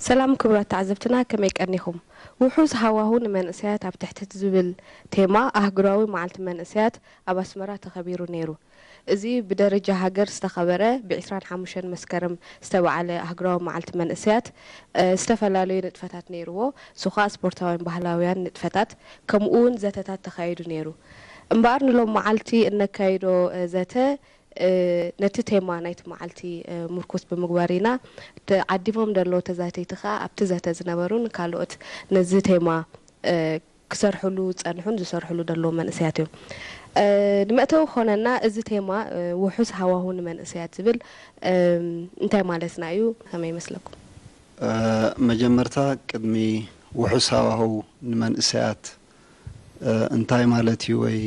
ሰላም ክቡራት ተዓዘብትና፣ ከመይ ቀኒኹም? ውሑስ ሃዋሁ ንመንእሰያት ኣብ ትሕቲ ዝብል ቴማ ኣህጉራዊ መዓልቲ መንእሰያት ኣብ ኣስመራ ተኸቢሩ ነይሩ። እዚ ብደረጃ ሃገር ዝተኸበረ ብ ዕስራን ሓሙሽተን መስከረም ዝተባዓለ ኣህጉራዊ መዓልቲ መንእሰያት፣ እ፣ ዝተፈላለዩ ንጥፈታት ነይርዎ። እሱ ኸኣ ስፖርታውያን ባህላውያን ንጥፈታት፣ ከምኡ እውን ዘተታት ተኻይዱ ነይሩ። እምበኣር ንሎም መዓልቲ እነካይዶ፣ እ፣ ዘተ፣ እ፣ ነቲ ቴማ ናይቲ መዓልቲ፣ እ፣ ምርኩስ ብምግባር ኢና። ተዓዲሞም ዘለዉ ተዛተይቲ ኸኣ ኣብቲ ዘተ ዝነበሩን ካልኦት ነዚ ቴማ፣ እ፣ ክሰርሕሉ ዝጸንሑን ዝሰርሕሉ ዘለዉ መንእሰያት እዮም። እ፣ ንመእተዊ ክኾነና እዚ ቴማ፣ እ፣ ውሑስ ሃዋሁ ንመንእሰያት ዝብል፣ እም፣ እንታይ ማለትና እዩ? ከመይ ይመስለኩም? እ፣ መጀመርታ ቅድሚ ውሑስ ሃዋሁ ንመንእሰያት፣ እ፣ እንታይ ማለት እዩ ወይ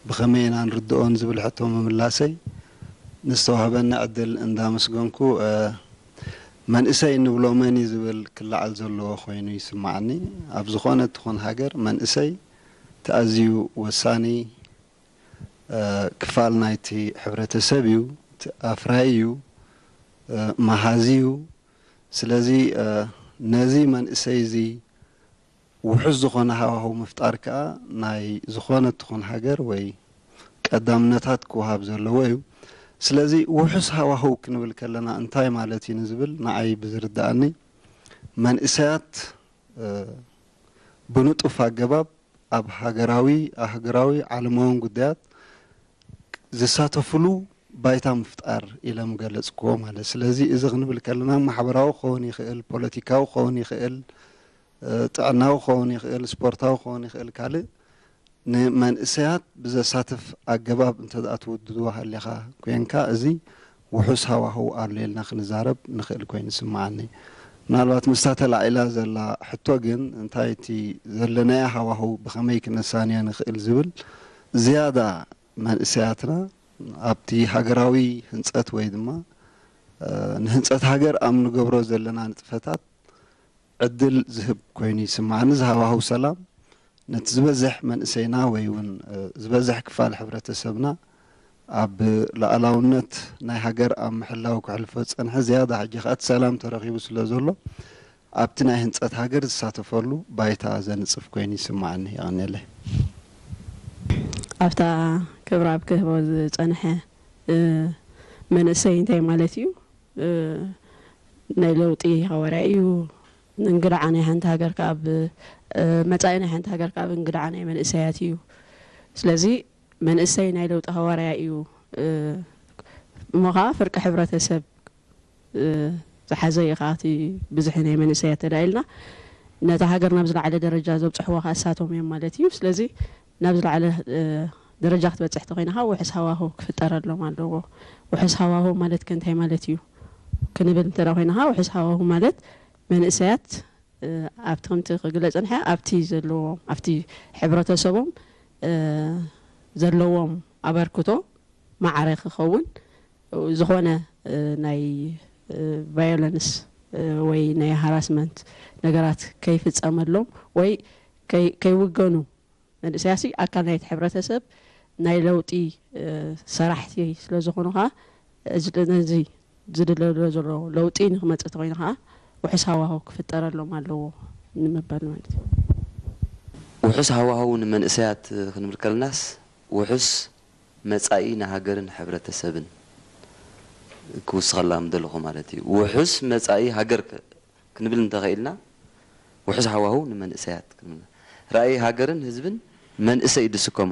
ብኸመይ ኢና ንርድኦን ዝብል ሕቶ ምምላሰይ ንዝተዋህበኒ ዕድል እንዳመስገንኩ፣ እ፣ መንእሰይ እንብሎ መን እዩ ዝብል ክለዓል ዘለዎ ኮይኑ ይስማዓኒ። ኣብ ዝኾነት ትኹን ሃገር መንእሰይ እቲ ኣዝዩ ወሳኒ፣ እ፣ ክፋል ናይቲ ሕብረተሰብ እዩ፣ እቲ ኣፍራዪ እዩ፣ እ፣ መሃዚ እዩ። ስለዚ፣ እ፣ ነዚ መንእሰይ እዚ ውሑስ ዝኾነ ሃዋህው ምፍጣር ከኣ ናይ ዝኾነት ትኹን ሃገር ወይ ቀዳምነታት ክወሃብ ዘለዎ እዩ። ስለዚ ውሑስ ሃዋህው ክንብል ከለና እንታይ ማለት እዩ ንዝብል ንዓይ ብዝርድኣኒ መንእሰያት፣ እ፣ ብንጡፍ ኣገባብ ኣብ ሃገራዊ፣ ኣህጉራዊ፣ ዓለማውን ጉዳያት ዝሳተፍሉ ባይታ ምፍጣር ኢለ ምገለጽክዎ ማለት። ስለዚ እዚ ክንብል ከለና ማሕበራዊ ክኸውን ይኽእል፣ ፖለቲካዊ ክኸውን ይኽእል፣ እ፣ ጥዕናዊ ክኸውን ይኽእል፣ ስፖርታዊ ክኸውን ይኽእል፣ ካልእ ንመንእሰያት ብዘሳትፍ ኣገባብ እንተ ደኣ ትውድድዎ ሃሊኻ ኮንካ፣ እዚ ውሑስ ሃዋህው ኣሎ ኢልና ክንዛረብ ንኽእል ኮይኑ ይስምዓኒ። ምናልባት ምስታ ተላዒላ ዘላ ሕቶ ግን፣ እንታይ እቲ ዘለናዮ ሃዋህው ብኸመይ ክነሳንዮ ንኽእል ዝብል ዝያዳ መንእሰያትና ኣብቲ ሃገራዊ ህንጸት ወይ ድማ፣ እ፣ ንህንጸት ሃገር ኣብ ንገብሮ ዘለና ንጥፈታት ዕድል ዝህብ ኮይኑ ይስምዓኒ። እዚ ሃዋህው ሰላም ነቲ ዝበዝሕ መንእሰይና ወይ እውን፣ እ፣ ዝበዝሕ ክፋል ሕብረተሰብና ኣብ ሉዓላውነት ናይ ሃገር ኣብ ምሕላው ከሕልፎ ዝጸንሐ፣ ዝያዳ ሕጂ ከኣ እቲ ሰላም ተረኺቡ ስለ ዘሎ ኣብቲ ናይ ህንጸት ሃገር ዝሳተፈሉ ባይታ ዘንጽፍ ኮይኑ ይስምዓኒ። የቐንየለይ። ኣብታ ክብረኣብ ክህቦ ዝጸንሐ፣ እ፣ መንእሰይ እንታይ ማለት እዩ? እ፣ ናይ ለውጢ ሃዋርያ እዩ። እንግድዓ ናይ ሓንቲ ሃገር ካብ፣ እ፣ መጻኢ ናይ ሓንቲ ሃገር ካብ እንግድዓ ናይ መንእሰያት እዩ። ስለዚ መንእሰይ ናይ ለውጢ ሃዋርያ እዩ፣ እ፣ እሞ ኸዓ ፍርቂ ሕብረተሰብ፣ እ፣ ዝሓዘ እዩ ኸዓ እቲ ብዝሒ ናይ መንእሰያት ተዳኢልና ነታ ሃገር ናብ ዝለዓለ ደረጃ ዘብጽሕዎ ኸዓ እሳቶም እዮም ማለት እዩ። ስለዚ ናብ ዝለዓለ፣ እ፣ ደረጃ ክትበጽሕ ተኾይና ኸዓ ውሕስ ሃዋሁ ክፍጠረሎም ኣለዎ። ውሕስ ሃዋሁ ማለት ከ እንታይ ማለት እዩ ክንብል እንተ ኮይና ኸዓ ውሕስ ሃዋሁ ማለት መንእሰያት፣ እ፣ ኣብቲ ከምቲ ክግለጽ ንሐ ኣብቲ ዘለዎም ኣብቲ ሕብረተሰቦም፣ እ፣ ዘለዎም ኣበርክቶ ማዕረ ክኸውን ዝኾነ፣ እ፣ ናይ፣ እ፣ ቫዮለንስ፣ እ፣ ወይ ናይ ሃራስመንት ነገራት ከይፍጸመሎም ወይ ከይ-፣ ከይውገኑ መንእሰያሲ ኣካል ናይቲ ሕብረተሰብ ናይ ለውጢ፣ እ፣ ሰራሕቲ ስለ ዝኾኑ ኸዓ እዚ ነዚ ዝድለሎ ዘሎ ለውጢ ንክመጽእ ተኮይኑ ኸዓ ውሕስ ሃዋህው ክፍጠረሎም ኣለዎ ንምባል ማለት እዩ። ውሑስ ሃዋህው ንመንእሰያት ክንብል ከለናስ ውሑስ መጻኢ ንሃገርን ሕብረተሰብን ክውስኸላ ምደለኹ ማለት እዩ። ውሑስ መጻኢ ሃገር ክ-፣ ክንብል እንተኸኢልና ውሑስ ሃዋህው ንመንእሰያት ክንብል። ራእይ ሃገርን ህዝብን መንእሰይ እዩ ዝስከሞ።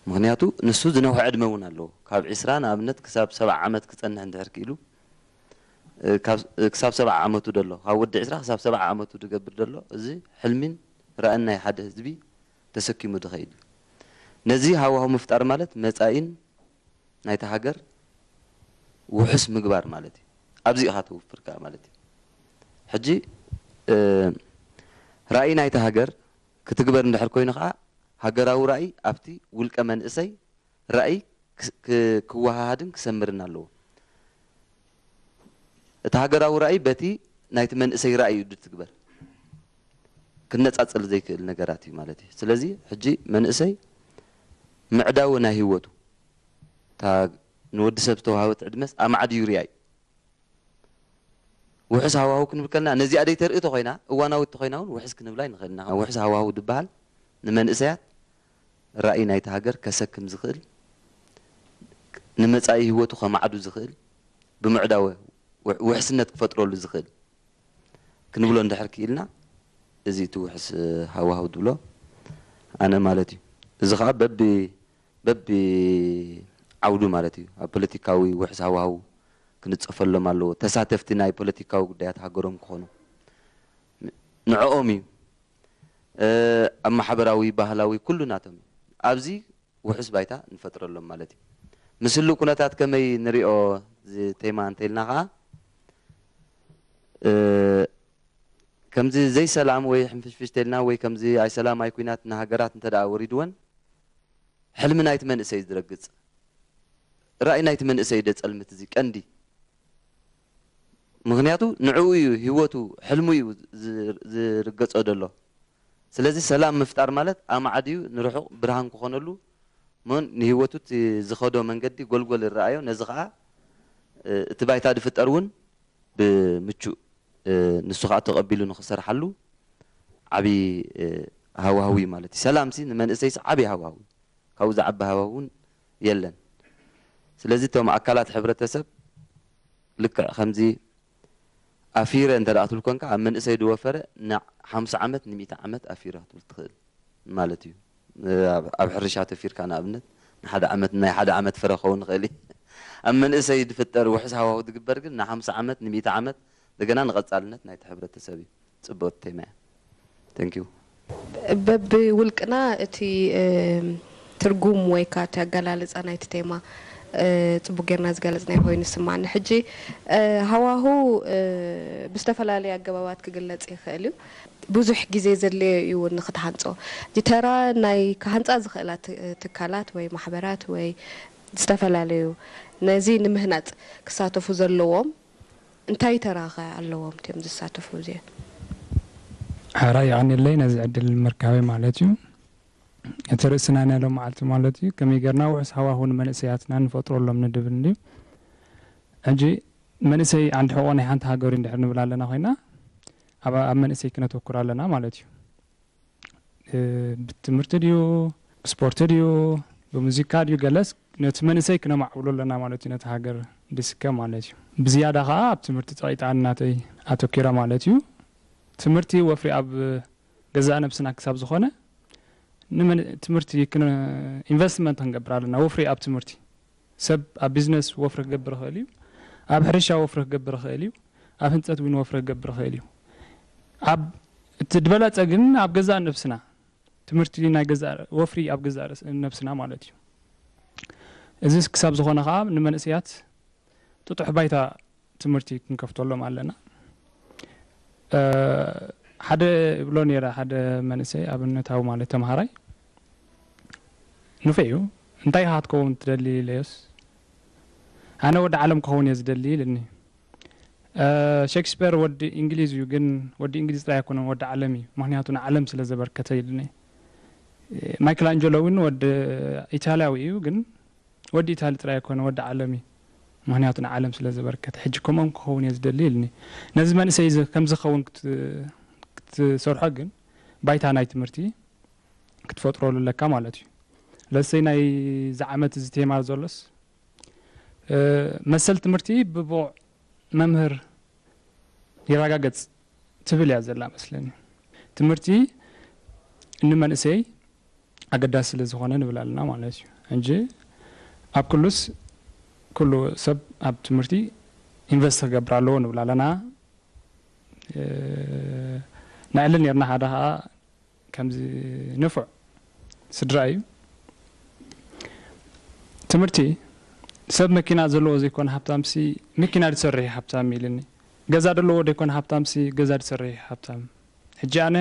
ምኽንያቱ ንሱ ዝነውሐ ዕድመ እውን ኣለዎ። ካብ ዒስራ ንኣብነት ክሳብ ሰብዓ ዓመት ክጸንሕ እንድሕር ክኢሉ፣ እ፣ ካብ፣ እ፣ ክሳብ ሰብዓ ዓመቱ ደሎ፣ ካብ ወዲ ዒስራ ክሳብ ሰብዓ ዓመቱ ዝገብር ደሎ፣ እዚ ሕልሚን ራእን ናይ ሓደ ህዝቢ ተሰኪሙ ዝኸይድ እዩ። ነዚ ሃዋህው ምፍጣር ማለት መጻኢን ናይታ ሃገር ውሑስ ምግባር ማለት እዩ። ኣብዚ ኢኻ ተውፍር ከኣ ማለት እዩ። ሕጂ፣ እ፣ ራእይ ናይታ ሃገር ክትግበር እንድሕር ኮይኑ ከኣ ሃገራዊ ራእይ ኣብቲ ውልቀ መንእሰይ ራእይ ክስ-፣ ክ-፣ ክወሃሃድን ክሰምርን ኣለዎ። እቲ ሃገራዊ ራእይ በቲ ናይቲ መንእሰይ ራእይ እዩ ዝትግበር። ክነጻጸል ዘይክእል ነገራት እዩ ማለት እዩ። ስለዚ ሕጂ መንእሰይ ምዕዳዊ ናይ ህይወቱ፣ እታ ንወዲ ሰብ ዝተዋህበት ዕድመስ ኣማዕድዩ ርኣይ። ውሕስ ሃዋህው ክንብል ከለና ነዚኣ ደይ ተርኢ ተኾይና፣ እዋናዊት ተኾይና እውን ውሕስ ክንብላ ኣይንኽእል ኢና። ውሕስ ሃዋህው ዝበሃል ንመንእሰያት ራእይ ናይቲ ሃገር ከሰክም ዝኽእል፣ ንመጻኢ ህይወቱ ከማዕዱ ዝኽእል፣ ብምዕዳወ ውሕ- ውሕስነት ክፈጥረሉ ዝኽእል ክንብሎ እንድሕር ክኢልና፣ እዚ እቲ ውሕስ ሃዋህው ዝብሎ ኣነ ማለት እዩ። እዚ ኸዓ በቢ በቢ ዓውዱ ማለት እዩ። ኣብ ፖለቲካዊ ውሕስ ሃዋህው ክንጸፈሎም ኣለዎ። ተሳተፍቲ ናይ ፖለቲካዊ ጉዳያት ሃገሮም ክኾኑ ንዕኦም እዩ። ኣብ ማሕበራዊ፣ ባህላዊ ኩሉ ናቶም እዩ። ኣብዚ ውሕስ ባይታ ንፈጥረሎም ማለት እዩ። ምስሉ ኩነታት ከመይ ንሪኦ እዚ ቴማ እንተኢልና ኸዓ ከምዚ ዘይሰላም ወይ ሕንፍሽፍሽ ተልና ወይ ከምዚ ኣይሰላም ኣይኩናት ንሃገራት እንተ ደኣ ወሪድወን ሕልሚ ናይቲ መንእሰይ ዝረግጽ ራእይ ናይቲ መንእሰይ ደጸልምት እዚ ቀንዲ ምኽንያቱ ንዕኡ እዩ ህይወቱ ሕልሙ እዩ ዝርገጾ ደሎ። ስለዚ ሰላም ምፍጣር ማለት ኣማዕድዩ ንርሑቕ ብርሃን ክኾነሉ እሞ ንህይወቱ እቲ ዝኸዶ መንገዲ ጎልጎል ይረኣዮ። ነዚ ኸዓ እቲ ባይታ ዝፍጠር እውን ብምቹእ ንሱ ኸዓ ተቐቢሉ ንኽሰርሓሉ ዓብዪ ሃዋህው እዩ ማለት እዩ። ሰላምሲ ንመንእሰይሲ ዓብዪ ሃዋህው እዩ። ካብኡ ዝዓቢ ሃዋህው እውን የለን። ስለዚ እቶም ኣካላት ሕብረተሰብ ልክዕ ከምዚ ኣፊረ እንተ ደኣ ትብል ኮንካ ኣብ መንእሰይ ዝወፈረ ንሓምሳ ዓመት ንሚእቲ ዓመት ኣፊረ ክትብል ትኽእል ማለት እዩ። ኣብ ሕርሻ ተፊርካ ንኣብነት ንሓደ ዓመት ናይ ሓደ ዓመት ፍረ ክኸውን ይኽእል እዩ። ኣብ መንእሰይ ዝፍጠር ውሕስ ሃዋሁ ዝግበር ግን ንሓምሳ ዓመት ንሚእቲ ዓመት እንደገና ንቐጻልነት ናይቲ ሕብረተሰብ እዩ። ጽብቕቲ ቴማ እያ። Thank you። በብውልቅና እቲ ትርጉም ወይ ከዓ እቲ ኣገላልፃ ናይቲ ቴማ ፅቡቅ ጌርና ዝገለፅናዮ ኮይኑ ይስማዓኒ። ሕጂ ሃዋሁ ብዝተፈላለየ ኣገባባት ክግለፅ ይኽእል እዩ። ብዙሕ ግዜ ዘድለዮ እዩ እውን ንክትሃንፆ። ሕጂ ተራ ናይ ክሃንፃ ዝኽእላ ትካላት ወይ ማሕበራት ወይ ዝተፈላለዩ ነዚ ንምህናፅ ክሳተፉ ዘለዎም እንታይ ተራኸ ኣለዎም እቲኦም ዝሳተፉ እዚኦም? ሕራይ የቐንየለይ ነዚ ዕድል ምርካበይ ማለት እዩ። እቲ ርእስና ናይ ሎም መዓልቲ ማለት እዩ ከመይ ጌርና ውሑስ ሃዋሁ ንመንእሰያትና ንፈጥረሎም ንድብል እንድዩ። ሕጂ መንእሰይ ዓንዲ ሕቖ ናይ ሓንቲ ሃገር እዩ እንድሕር ንብል ኣለና ኮይና ኣብ ኣብ መንእሰይ ክነተኩር ኣለና ማለት እዩ። ብትምህርቲ ድዩ ብስፖርቲ ድዩ ብሙዚቃ ድዩ ገለስ ነቲ መንእሰይ ክነማዕብሎ ኣለና ማለት እዩ ነቲ ሃገር ድስከ ማለት እዩ። ብዝያዳ ከዓ ኣብ ትምህርቲ ፀቂጣ እናተይ ኣተኪረ ማለት እዩ። ትምህርቲ ወፍሪ ኣብ ገዛእ ነብስና ክሳብ ዝኾነ ትምህርቲ ኢንቨስትመንት ክንገብር ኣለና። ወፍሪ ኣብ ትምህርቲ ሰብ ኣብ ቢዝነስ ወፍሪ ክገብር ይኽእል እዩ። ኣብ ሕርሻ ወፍሪ ክገብር ይኽእል እዩ። ኣብ ህንፀት እውን ወፍሪ ክገብር ይኽእል እዩ። ኣብ እቲ ዝበለፀ ግን ኣብ ገዛእ ነብስና ትምህርቲ ናይ ገዛእ ወፍሪ ኣብ ገዛእ ነብስና ማለት እዩ። እዚ ክሳብ ዝኾነ ከዓ ንመንእሰያት ጥጡሕ ባይታ ትምህርቲ ክንከፍተሎም ኣለና። ሓደ እብሎ ነይረ ሓደ መንእሰይ ኣብነታዊ ማለት ተምሃራይ ኑፌ እዩ እንታይ ኢኻ ክትከውን ትደሊ ኢለዮስ ኣነ ወዲ ዓለም ክኸውን እየ ዝደሊ ኢልኒ። ሸክስፐር ወዲ እንግሊዝ እዩ ግን ወዲ እንግሊዝ ጥራይ ኣይኮነን ወዲ ዓለም እዩ ምክንያቱ ንዓለም ስለ ዘበርከተ ኢልኒ። ማይክል ኣንጀሎ እውን ወዲ ኢታልያዊ እዩ ግን ወዲ ኢታሊ ጥራይ ኣይኮነ ወዲ ዓለም እዩ ምክንያቱ ንዓለም ስለ ዘበርከተ ሕጂ ከምኦም ክኸውን እየ ዝደሊ ኢልኒ። ነዚ መንእሰይ እዚ ከምዚ ክኸውን ክትሰርሖ ግን ባይታ ናይ ትምህርቲ ክትፈጥረሉ ኣለካ ማለት እዩ። ለሰይ ናይ እዚ ዓመት እዚ ቴማ ዘሎስ መሰል ትምህርቲ ብቡቕ መምህር ይረጋገፅ ትብል እያ ዘላ መስለኒ። ትምህርቲ ንመንእሰይ ኣገዳሲ ስለ ዝኾነ ንብል ኣለና ማለት እዩ። ሕጂ ኣብ ኩሉስ ኩሉ ሰብ ኣብ ትምህርቲ ኢንቨስት ክገብር ኣለዎ ንብል ኣለና። ንዕሊ ነርና ሓደ ከዓ ከምዚ ንፉዕ ስድራ እዩ። ትምህርቲ ሰብ መኪና ዘለዎ ዘይኮነ ሃብታምሲ መኪና ዝሰርሕ እዩ ሃብታም ኢልኒ። ገዛ ዘለዎ ዘይኮነ ሃብታምሲ ገዛ ዝሰርሕ እዩ ሃብታም። ሕጂ ኣነ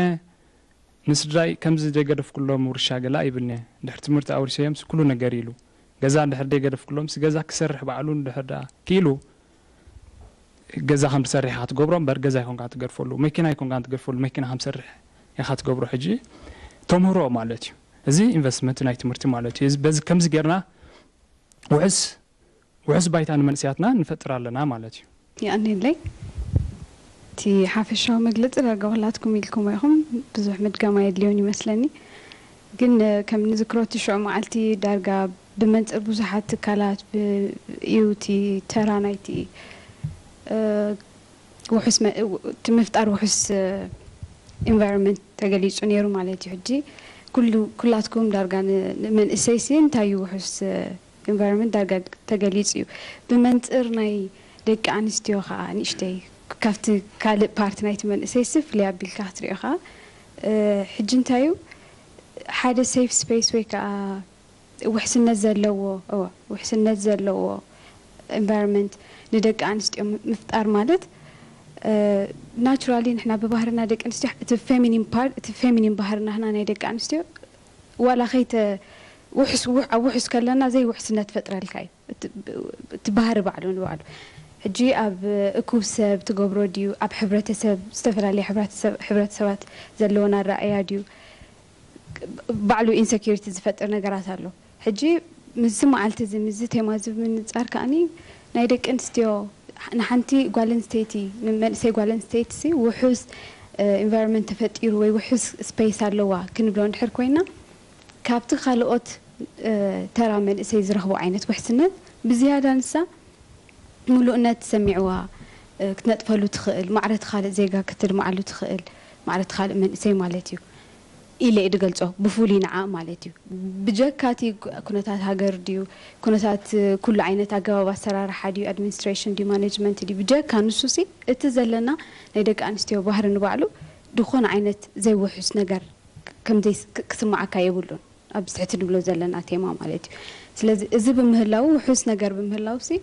ንስድራይ ከምዚ ዘይገደፍኩሎም ውርሻ ገለ ኣይብልንየ። ድሕሪ ትምህርቲ ኣውሪሰዮምሲ ኩሉ ነገር ኢሉ። ገዛ እንድሕር ዘይገደፍኩሎምሲ ገዛ ክሰርሕ ባዕሉ እንድሕር ደኣ ክኢሉ ገዛ ከም ዝሰርሕ ኢኻ ትገብሮ እምበር ገዛ ኣይኮንካን ትገድፈሉ፣ መኪና ኣይኮንካን ትገድፈሉ፣ መኪና ከም ዝሰርሕ ኢኻ ትገብሮ። ሕጂ ተምህሮ ማለት እዩ። እዚ ኢንቨስትመንት ናይ ትምህርቲ ማለት እዩ። እዚ በዚ ከምዚ ጌርና ውሕስ ውሕስ ባይታ ንመንእሰያትና ንፈጥር ኣለና ማለት እዩ። የቐንየለይ። እቲ ሓፈሻዊ መግለፂ ዳርጋ ኩላትኩም ኢልኩሞ ኢኹም። ብዙሕ ምድጋም ኣየድልዮን ይመስለኒ። ግን ከም ንዝክሮ እቲ ሽዑ መዓልቲ ዳርጋ ብመንፅር ብዙሓት ትካላት እዩ እቲ ተራ ናይቲ ውሑስ እቲ ምፍጣር ውሑስ ኢንቫይሮንመንት ተገሊፁ ነይሩ ማለት እዩ። ሕጂ ኩሉ ኩላትኩም ዳርጋ ንመንእሰይ ሲ እንታይ እዩ ውሑስ ኢንቫይሮንመንት ዳርጋ ተገሊፁ እዩ። ብመንፅር ናይ ደቂ ኣንስትዮ ከዓ ንእሽተይ ካብቲ ካልእ ፓርቲ ናይቲ መንእሰይ ሲ ፍልይ ኣቢልካ ክትሪኦ ከዓ ሕጂ እንታይ እዩ ሓደ ሴፍ ስፔስ ወይ ከዓ ውሕስነት ዘለዎ እወ ውሕስነት ዘለዎ ኢንቫይሮንመንት ንደቂ ኣንስትዮ ምፍጣር ማለት ናቹራሊ ንሕና ብባህርና ደቂ ኣንስትዮ እቲ ፌሚኒን ፓርት እቲ ፌሚኒን ባህርና ህና ናይ ደቂ ኣንስትዮ ዋላ ከይተ ውሕስ ውሕ- ኣብ ውሕስ ከለና ዘይውሕስነት ፈጥረልካ እዩ እቲ እቲ ባህሪ ባዕሉ ንባዕሉ ሕጂ ኣብ እኩብ ሰብ ትገብሮ ድዩ ኣብ ሕብረተሰብ ዝተፈላለየ ሕብረተሰብ- ሕብረተሰባት ዘለወን ኣረኣያ ድዩ ባዕሉ ኢንሰኪሪቲ ዝፈጥር ነገራት ኣሎ። ሕጂ ምስዚ መዓልቲ እዚ ምስዚ ቴማ እዚ ብምንፃር ከዓኒ ናይ ደቂ ኣንስትዮ ንሓንቲ ጓል ኣንስተይቲ ንመንእሰይ ጓል ኣንስተይቲ ሲ ውሑስ ኢንቫይሮንመንት ተፈጢሩ ወይ ውሑስ ስፔስ ኣለዋ ክንብሎ እንድሕር ኮይና ካብቲ ካልኦት ተራ መንእሰይ ዝረኽቦ ዓይነት ውሕስነት ብዝያዳ ንሳ ምሉእነት ሰሚዕዋ ክትነጥፈሉ ትኽእል፣ ማዕረ እቲ ካልእ ዜጋ ክትልምዓሉ ትኽእል፣ ማዕረ እቲ ካልእ መንእሰይ ማለት እዩ ኢለ እየ ድገልጾ፣ ብፍሉይ ንዓ ማለት እዩ። ብጀካ እቲ ኩነታት ሃገር ድዩ፣ ኩነታት ኩሉ ዓይነት ኣገባብ ኣሰራርሓ ድዩ፣ ኣድሚኒስትሬሽን ድዩ፣ ማኔጅመንት ድዩ፣ ብጀካ ንሱ ሲ እቲ ዘለና ናይ ደቂ ኣንስትዮ ባህሪ ንባዕሉ ድኾነ ዓይነት ዘይውሑስ ነገር ከም ክስምዓካ የብሉን። ኣብዚ ትሕቲ ንብሎ ዘለና ቴማ ማለት እዩ። ስለዚ እዚ ብምህላው ውሑስ ነገር ብምህላው ሲ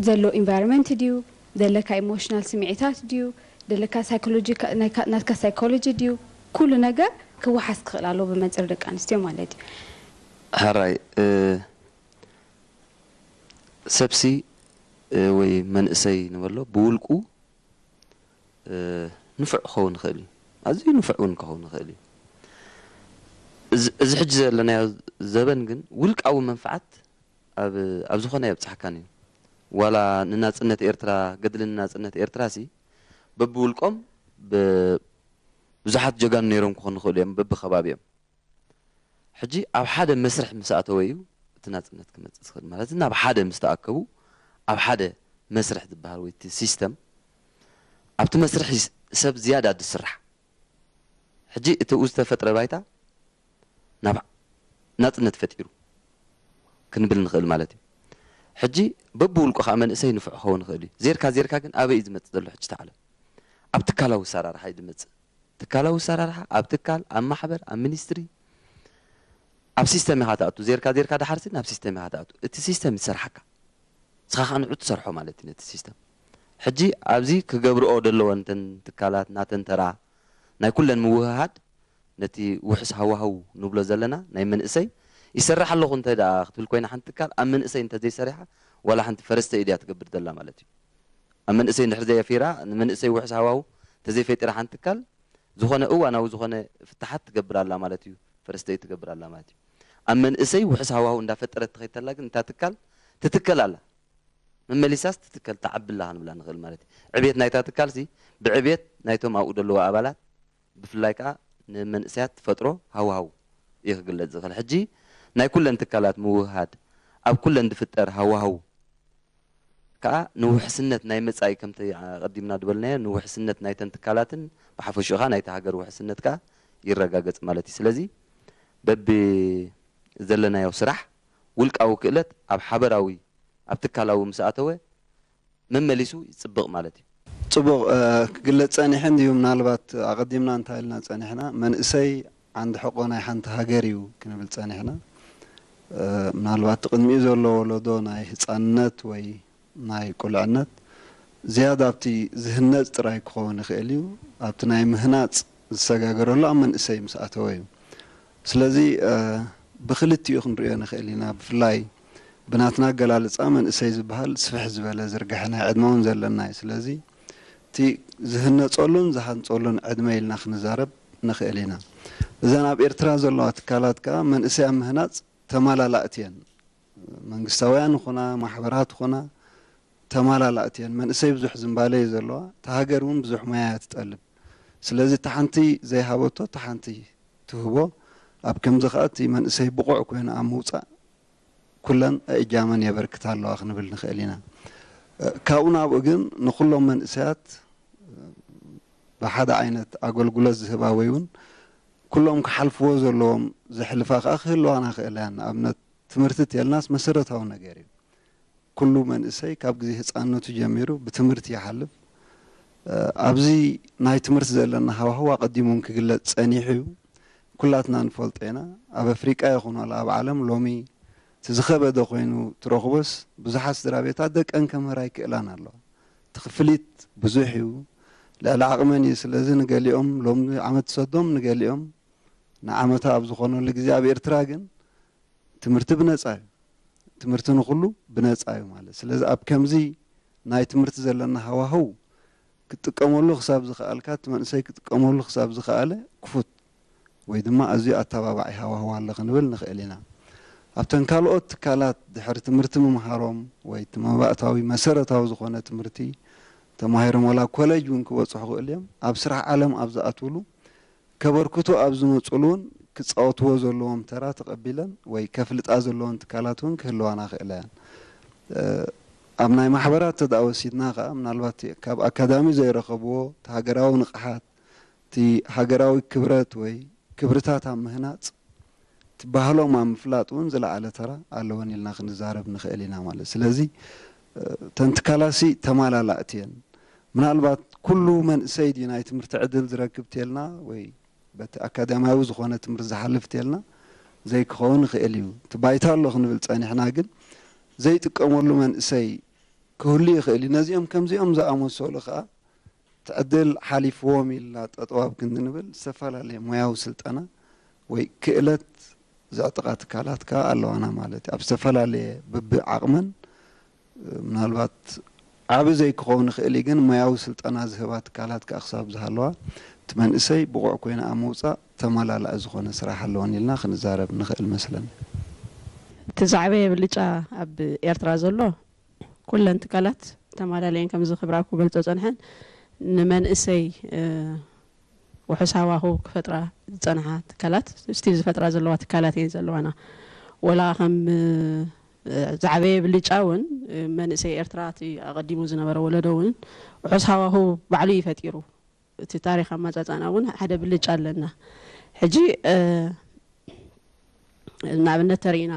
ዘሎ ኢንቫይሮንመንት ድዩ ዘለካ ኢሞሽናል ስምዒታት ድዩ ዘለካ ሳይኮሎጂ ናትካ ሳይኮሎጂ ድዩ ኩሉ ነገር ክወሓስ ክኽእል ኣለዎ ብመንፅር ደቂ ኣንስትዮ ማለት እዩ። ሕራይ ሰብሲ ወይ መንእሰይ ንበሎ ብውልቁ ንፉዕ ክኸውን ይኽእል እዩ። ኣዝዩ ንፉዕ እውን ክኸውን ይኽእል እዩ። እዚ ሕጂ ዘለናዮ ዘበን ግን ውልቃዊ መንፍዓት ኣብ ዝኾነ የብፅሓካን እዩ። ዋላ ንናፅነት ኤርትራ ገድሊ ንናፅነት ኤርትራ ሲ በብውልቆም ብዙሓት ጀጋኑ ነይሮም ክኾኑ ይኽእሉ እዮም በብከባቢኦም። ሕጂ ኣብ ሓደ መስርሕ ምስ ኣተወ እዩ እቲ ናፅነት ክመፅእ ዝኽእል ማለት ናብ ሓደ ምስ ተኣከቡ ኣብ ሓደ መስርሕ ዝበሃል ወይ እቲ ሲስተም ኣብቲ መስርሕ ሰብ ዝያዳ ዝስራሕ ሕጂ እቲ ኡ ዝተፈጥረ ባይታ ናብ ናፅነት ፈጢሩ ክንብል ንኽእል ማለት እዩ። ሕጂ በብውልቁ ከዓ መንእሰይ ንፉዕ ክኸውን ይኽእል እዩ። ዜርካ ዜርካ ግን ኣበይ እዩ ዝመፅእ ዘሎ ሕጂ እቲ ዓለም ኣብ ትካላዊ ኣሰራርሓ እዩ ዝመፅእ። ትካላዊ ኣሰራርሓ ኣብ ትካል ኣብ ማሕበር ኣብ ሚኒስትሪ ኣብ ሲስተም ኢኻ ትኣቱ ዜርካ ዜርካ ድሓርሲ ናብ ሲስተም ኢኻ ትኣቱ እቲ ሲስተም ይሰርሓካ ንስኻ ከዓ ንዑ ትሰርሖ ማለት እዩ ነቲ ሲስተም ሕጂ ኣብዚ ክገብርኦ ደለወን ተን ትካላት ናተን ተራ ናይ ኩለን ምውህሃድ ነቲ ውሕስ ሃዋህው ንብሎ ዘለና ናይ መንእሰይ ይሰርሕ ኣለኹ እንተ ደኣ ክትብል ኮይና ሓንቲ ትካል ኣብ መንእሰይ እንተዘይሰሪሓ ዋላ ሓንቲ ፈረስተይ ድያ ትገብር ዘላ ማለት እዩ ኣብ መንእሰይ እንድሕር ዘየፊራ ንመንእሰይ ውሕስ ሃዋህው እንተዘይፈጢራ ሓንቲ ትካል ዝኾነ እዋናዊ ዝኾነ ፍታሓት ትገብር ኣላ ማለት እዩ ፈረስተይ ትገብር ኣላ ማለት እዩ ኣብ መንእሰይ ውሕስ ሃዋህው እንዳፈጠረት ትኸይድ ተላ ግን እታ ትካል ትትከል ኣላ መመሊሳስ ትትከል ትዓቢ ኣላ ክንብላ ንኽእል ማለት እዩ ዕብየት ናይታ ትካል ሲ ብዕብየት ናይቶም ኣብኡ ዘለዉ ኣባላት ብፍላይ ከዓ ንመንእሰያት ትፈጥሮ ሃዋህው እዩ ክግለፅ ዝኽእል ሕጂ ናይ ኩለን ትካላት ምውህሃድ ኣብ ኩለን ዝፍጠር ሃዋህው ከዓ ንውሕስነት ናይ መፃኢ ከምቲ ኣቐዲምና ዝበልናዮ ንውሕስነት ናይተን ትካላትን ብሓፈሽኡ ከዓ ናይቲ ሃገር ውሕስነት ከዓ ይረጋገፅ ማለት እዩ ስለዚ በቢ ዘለናዮ ስራሕ ውልቃዊ ክእለት ኣብ ሓበራዊ ኣብ ትካላዊ ምስ ኣተወ መመሊሱ ይፅብቕ ማለት እዩ። ፅቡቕ ክግለፅ ፀኒሐ እንድዩ ምናልባት ኣቐዲምና እንታይ ኢልና ፀኒሕና መንእሰይ ዓንዲ ሕቖ ናይ ሓንቲ ሃገር እዩ ክንብል ፀኒሕና ምናልባት እቲ ቅድሚኡ ዘሎ ወለዶ ናይ ህፃንነት ወይ ናይ ቁልዕነት ዝያዳ ኣብቲ ዝህነፅ ጥራይ ክኸውን ይኽእል እዩ ኣብቲ ናይ ምህናፅ ዝሰጋገረሉ ኣብ መንእሰይ ምስ ኣተወ እዩ ስለዚ ብክልቲኡ ክንሪኦ ንኽእል ኢና ብፍላይ ብናትና ኣገላልፃ መንእሰይ ዝበሃል ስፍሕ ዝበለ ዝርግሐ ናይ ዕድመ እውን ዘለና እዩ ስለዚ እቲ ዝህነፀሉን ዝሃንፀሉን ዕድመ ኢልና ክንዛረብ ንኽእል ኢና እዘን ኣብ ኤርትራ ዘለዋ ትካላት ከዓ መንእሰይ ኣብ ምህናፅ ተማላላእቲ እየን መንግስታውያን ይኹና ማሕበራት ይኹና ተማላላእቲ እየን። መንእሰይ ብዙሕ ዝንባለ እዩ ዘለዋ፣ እታ ሃገር እውን ብዙሕ ሞያ እያ ትጠልብ። ስለዚ እታ ሓንቲ ዘይሃበቶ እታ ሓንቲ ትህቦ፣ ኣብ ከምዚ ከኣ እቲ መንእሰይ ብቑዕ ኮይኑ ኣብ ምውጻእ ኩለን እጃመን የበርክታ ኣለዋ ክንብል ንኽእል ኢና። ካብኡ ናብኡ ግን ንኹሎም መንእሰያት ብሓደ ዓይነት ኣገልግሎት ዝህባ ወይ እውን ኩሎም ክሓልፍዎ ዘለዎም ዘሕልፋ ከኣ ክህልዋና ክእላ እያን። ንኣብነት ትምህርቲ ተልናስ መሰረታዊ ነገር እዩ። ኩሉ መንእሰይ ካብ ግዜ ህፃንነቱ ጀሚሩ ብትምህርቲ ይሓልፍ። ኣብዚ ናይ ትምህርቲ ዘለና ሃዋህው ኣቐዲሙ እውን ክግለፅ ፀኒሑ እዩ። ኩላትና ንፈልጦ ኢና። ኣብ ኣፍሪቃ ይኹን ዋላ ኣብ ዓለም ሎሚ እቲ ዝኸበደ ኮይኑ ትረኽቦስ ብዙሓት ስድራ ቤታት ደቀን ከምህራ ኣይክእላን ኣለዋ። እቲ ክፍሊት ብዙሕ እዩ፣ ልዕሊ ዓቕመን እዩ። ስለዚ ንገሊኦም ሎሚ ዓመት ትሰዶም፣ ንገሊኦም ንዓመታ ኣብ ዝኾነሉ ግዜ ኣብ ኤርትራ ግን ትምህርቲ ብነጻ እዩ። ትምህርቲ ንኹሉ ብነጻ እዩ ማለት። ስለዚ ኣብ ከምዚ ናይ ትምህርቲ ዘለና ሃዋህው ክትጥቀመሉ ክሳብ ዝኸኣልካ፣ እቲ መንእሰይ ክጥቀመሉ ክሳብ ዝኸኣለ ክፉት ወይ ድማ ኣዝዩ ኣተባባዒ ሃዋህው ኣሎ ክንብል ንኽእል ኢና። ኣብተን ካልኦት ትካላት ድሕሪ ትምህርቲ ምምሃሮም ወይ እቲ መባእታዊ መሰረታዊ ዝኾነ ትምህርቲ ተማሂሮም ዋላ ኮሌጅ እውን ክበጽሑ ክእሉ እዮም። ኣብ ስራሕ ዓለም ኣብ ዝኣትውሉ ከበርክቱ ኣብ ዝመፅሉ እውን ክፃወትዎ ዘለዎም ተራ ተቐቢለን ወይ ከፍልጣ ዘለዎን ትካላት እውን ክህልዋና ክእላ እየን። ኣብ ናይ ማሕበራት ተዳ ወሲድና ከዓ ምናልባት ካብ ኣካዳሚ ዘይረኸብዎ እቲ ሃገራዊ ንቕሓት፣ እቲ ሃገራዊ ክብረት ወይ ክብርታት ኣብ ምህናፅ፣ እቲ ባህሎም ኣብ ምፍላጥ እውን ዝለዓለ ተራ ኣለወን ኢልና ክንዛረብ ንኽእል ኢና ማለት። ስለዚ እተን ትካላሲ ተማላላእቲ እየን። ምናልባት ኩሉ መንእሰይ ድዩ ናይ ትምህርቲ ዕድል ዝረክብ ተልና ወይ በቲ ኣካዳሚያዊ ዝኾነ ትምህርቲ ዝሓልፍ ተልና ዘይክኸውን ይኽእል እዩ። እቲ ባይታ ኣሎ ክንብል ጸኒሕና፣ ግን ዘይጥቀመሉ መንእሰይ ክህሉ ይኽእል እዩ። ነዚኦም ከምዚኦም ዝኣመሰሉ ከኣ እቲ ዕድል ሓሊፍዎም ኢልና ጠጠው ኣብ ክንዲ ንብል ዝተፈላለየ ሞያዊ ስልጠና ወይ ክእለት ዘዕጥቓ ትካላት ከኣ ኣለዋና ማለት እዩ። ኣብ ዝተፈላለየ ብብዓቕመን ምናልባት ዓቢ ዘይክኸውን ይኽእል እዩ፣ ግን ሞያዊ ስልጠና ዝህባ ትካላት ከኣ ክሳብ ዝሃለዋ እቲ መንእሰይ ብቑዕ ኮይኑ ኣብ ምውጻእ ተመላላኢ ዝኾነ ስራሕ ኣለወን ኢልና ክንዛረብ ንኽእል መስለኒ። እቲ ዝዓበየ ብልጫ ኣብ ኤርትራ ዘሎ ኩለን ትካላት ተማላለየን ከም ዝኽብራ ክገልጾ ጸንሐን ንመንእሰይ ውሑስ ሃዋህው ክፈጥራ ዝጸንሓ ትካላት ስቲል ዝፈጥራ ዘለዋ ትካላት እየን ዘለዋና። ወላ ከም ዝዓበየ ብልጫ እውን መንእሰይ ኤርትራ እቲ ኣቐዲሙ ዝነበረ ወለዶ እውን ውሑስ ሃዋህው ባዕሉ እዩ ፈጢሩ። እቲ ታሪኽ ኣመጻጻና እውን ሓደ ብልጫ ኣለና። ሕጂ ንኣብነት ተሪኢና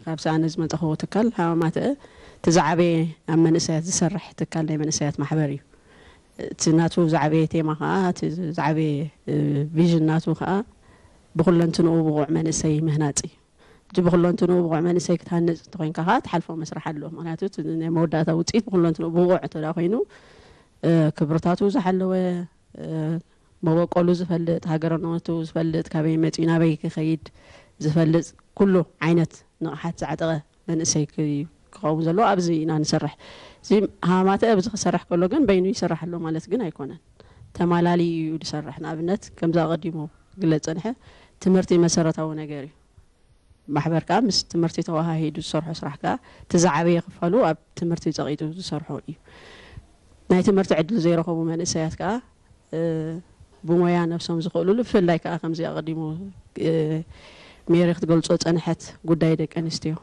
ካብ ሰኣነ ዝመፀኽዎ ትካል ሃማማተ እቲ ዝዓበየ ኣብ መንእሰያት ዝሰርሕ ትካል ናይ መንእሰያት ማሕበር እዩ። እቲ ናቱ ዝዓበየ ቴማ ከዓ እቲ ዝዓበየ ቪዥን ናቱ ከዓ ብኩለንትንኡ ብቑዕ መንእሰይ ምህናፅ እዩ። እቲ ብኩለንትንኡ ብቑዕ መንእሰይ ክትሃንፅ እንተኮይንካ ከዓ ትሓልፎ መስራሕ ኣሎ። ምክንያቱ ናይ መወዳእታ ውፅኢት ብኩለንትንኡ ብቑዕ እንተ ኮይኑ ክብርታቱ ዝሓለወ መበቆሉ ዝፈልጥ፣ ሃገርነቱ ዝፈልጥ፣ ካበይ መፂኡ ናበይ ክኸይድ ዝፈልጥ ኩሉ ዓይነት ንቕሓት ዝዓጠቐ መንእሰይ ክኸውን ዘለዎ ኣብዚ ኢና ንሰርሕ። እዚ ሃማተ ኣብዚ ክሰርሕ ከሎ ግን በይኑ ይሰርሕ ኣሎ ማለት ግን ኣይኮነን። ተማላሊ እዩ ዝሰርሕ። ንኣብነት ከምዚ ኣቐዲሙ ግለፅ ፀንሐ ትምህርቲ መሰረታዊ ነገር እዩ። ማሕበር ከዓ ምስ ትምህርቲ ተዋሃሂዱ ዝሰርሖ ስራሕ ከዓ እቲ ዝዓበየ ክፋሉ ኣብ ትምህርቲ ፀቂጡ ዝሰርሖ እዩ። ናይ ትምህርቲ ዕድል ዘይረኸቡ መንእሰያት ከዓ ብሞያ ነብሶም ዝኽእሉሉ ብፍላይ ከዓ ከምዚ ኣቐዲሙ ሜሪ ክትገልፆ ፀንሐት ጉዳይ ደቂ ኣንስትዮ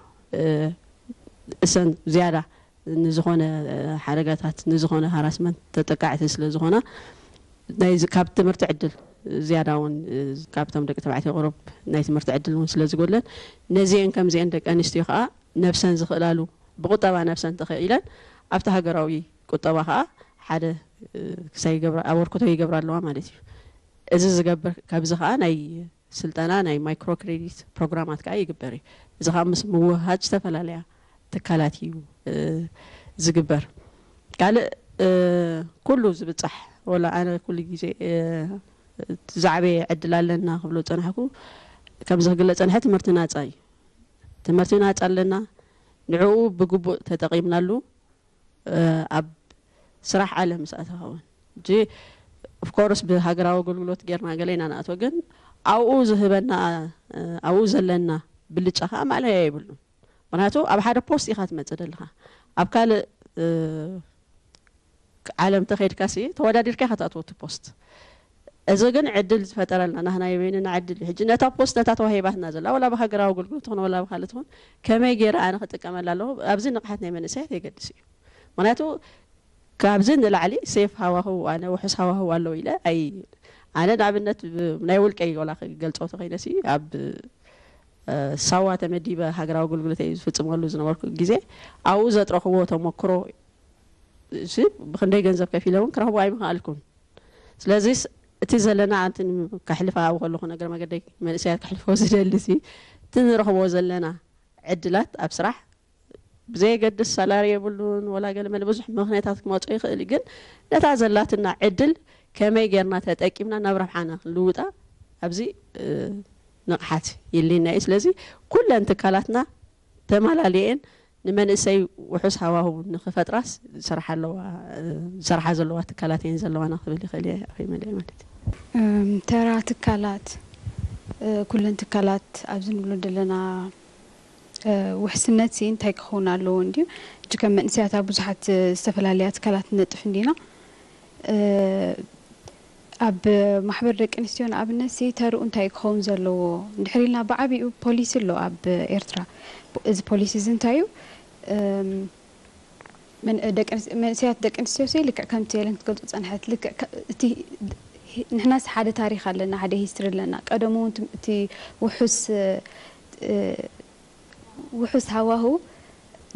እሰን ዝያዳ ንዝኾነ ሓደጋታት ንዝኾነ ሃራስመንት ተጠቃዕቲ ስለ ዝኾና ካብ ትምህርቲ ዕድል ዝያዳ እውን ካብቶም ደቂ ተባዕትዮ ቁሩብ ናይ ትምህርቲ ዕድል እውን ስለ ዝጎለን ነዚአን ከምዚአን ደቂ ኣንስትዮ ከዓ ነብሰን ዝኽእላሉ ብቁጠባ ነብሰን ተኽኢለን ኣብቲ ሃገራዊ ቁጠባ ከዓ ሓደ ክሳይ ይገብራ ኣበርክቶ ይገብራ ኣለዋ ማለት እዩ። እዚ ዝገብር ካብዚ ከዓ ናይ ስልጠና ናይ ማይክሮ ክሬዲት ፕሮግራማት ከዓ ይግበር እዩ። እዚ ከዓ ምስ ምውሃድ ዝተፈላለያ ትካላት እዩ ዝግበር። ካልእ ኩሉ ዝብፃሕ ወላ ኣነ ኩሉ ግዜ ዝዓበየ ዕድል ኣለና ክብሎ ዝፀናሕኩ ከምዚ ክግለፅ ፀንሐ ትምህርቲ ናፃ እዩ። ትምህርቲ ናፃ ኣለና። ንዕኡ ብግቡእ ተጠቒምናሉ ኣብ ስራሕ ዓለም ምስ ኣተኸውን እንጂ ኦፍኮርስ ብሃገራዊ ኣገልግሎት ጌርና ገለ ኢና ንኣትወ ግን ኣብኡ ዝህበና ኣብኡ ዘለና ብልጫ ከዓ ማእለያ የብሉን። ምክንያቱ ኣብ ሓደ ፖስት ኢኻ ትመፅእ ደለኻ ኣብ ካልእ ዓለም ተኸይድካ ሲ ተወዳዲርካ ኢኻ ትኣትዎ እቲ ፖስት። እዚ ግን ዕድል ዝፈጠረልና ናህና የበይንና ዕድል እዩ። ሕጂ ነታ ፖስት ነታ ተዋሂባትና ዘላ ወላ ብሃገራዊ ኣገልግሎት ትኹን ወላ ብካልእ ትኹን ከመይ ገይረ ኣነ ክጥቀመላ ኣለኹ ኣብዚ ንቕሓት ናይ መንእሰያት የገድስ እዩ። ምክንያቱ ካብዚ ንላዕሊ ሴፍ ሃዋህው ኣነ ውሑስ ሃዋህው ኣለዉ ኢለ ኣይ ኣነ ንኣብነት ናይ ውልቀይ ወላ ክገልፆ ተኸይነ ሲ ኣብ ሳዋ ተመዲበ ሃገራዊ ኣገልግሎት ዝፍፅመሉ ዝነበርኩ ግዜ ኣብኡ ዘጥረኽዎ ተመክሮ ብክንደይ ገንዘብ ከፊለ እውን ክረኽቦ ኣይምኽኣልኩን። ስለዚ እቲ ዘለና ኣንቲ ከሕልፋ ኣብኡ ከለኹ ነገር መገደይ መንእሰያት ከሕልፈው ዝደሊ ሲ እቲ ንረኽቦ ዘለና ዕድላት ኣብ ስራሕ ብዘየገድስ ሳላሪ የብሉን ወላ ገለ መለ ብዙሕ ምክንያታት ክመፁ ይኽእል እዩ። ግን ነታ ዘላትና ዕድል ከመይ ጌርና ተጠቂምና ናብ ረብሓና ክንልውጣ ኣብዚ ንቕሓት የድልየና እዩ። ስለዚ ኩለን ትካላትና ተማላሊኤን ንመንእሰይ ውሑስ ሃዋህው ንክፈጥራስ ዝሰርሓ ዘለዋ ትካላት እየን ዘለዋና ክብል ይኽእል እየ። ኣኺመለ ማለት እዩ። ተራ ትካላት ኩለን ትካላት ኣብዚ ንብሎ ዘለና ውሕስነት ሲ እንታይ ክኸውን ኣለዎ እንድዩ? ሕጂ ከም መንእሰያት ኣብ ብዙሓት ዝተፈላለያ ትካላት ንነጥፍ እንዲና። ኣብ ማሕበር ደቂ ኣንስትዮ ንኣብነት ሲ ተርኡ እንታይ ክኸውን ዘለዎ እንድሕር ኢልና ብዓቢኡ ፖሊሲ ኣሎ ኣብ ኤርትራ። እዚ ፖሊሲ እዚ እንታይ እዩ? መንእሰያት ደቂ ኣንስትዮ ሲ ልክዕ ከምቲ የለን ክትገልፁ ፀንሐት ልክዕ እቲ ንሕናስ ሓደ ታሪክ ኣለና፣ ሓደ ሂስትሪ ኣለና። ቀደሙ እውን እቲ ውሑስ ውሑስ ሃዋህው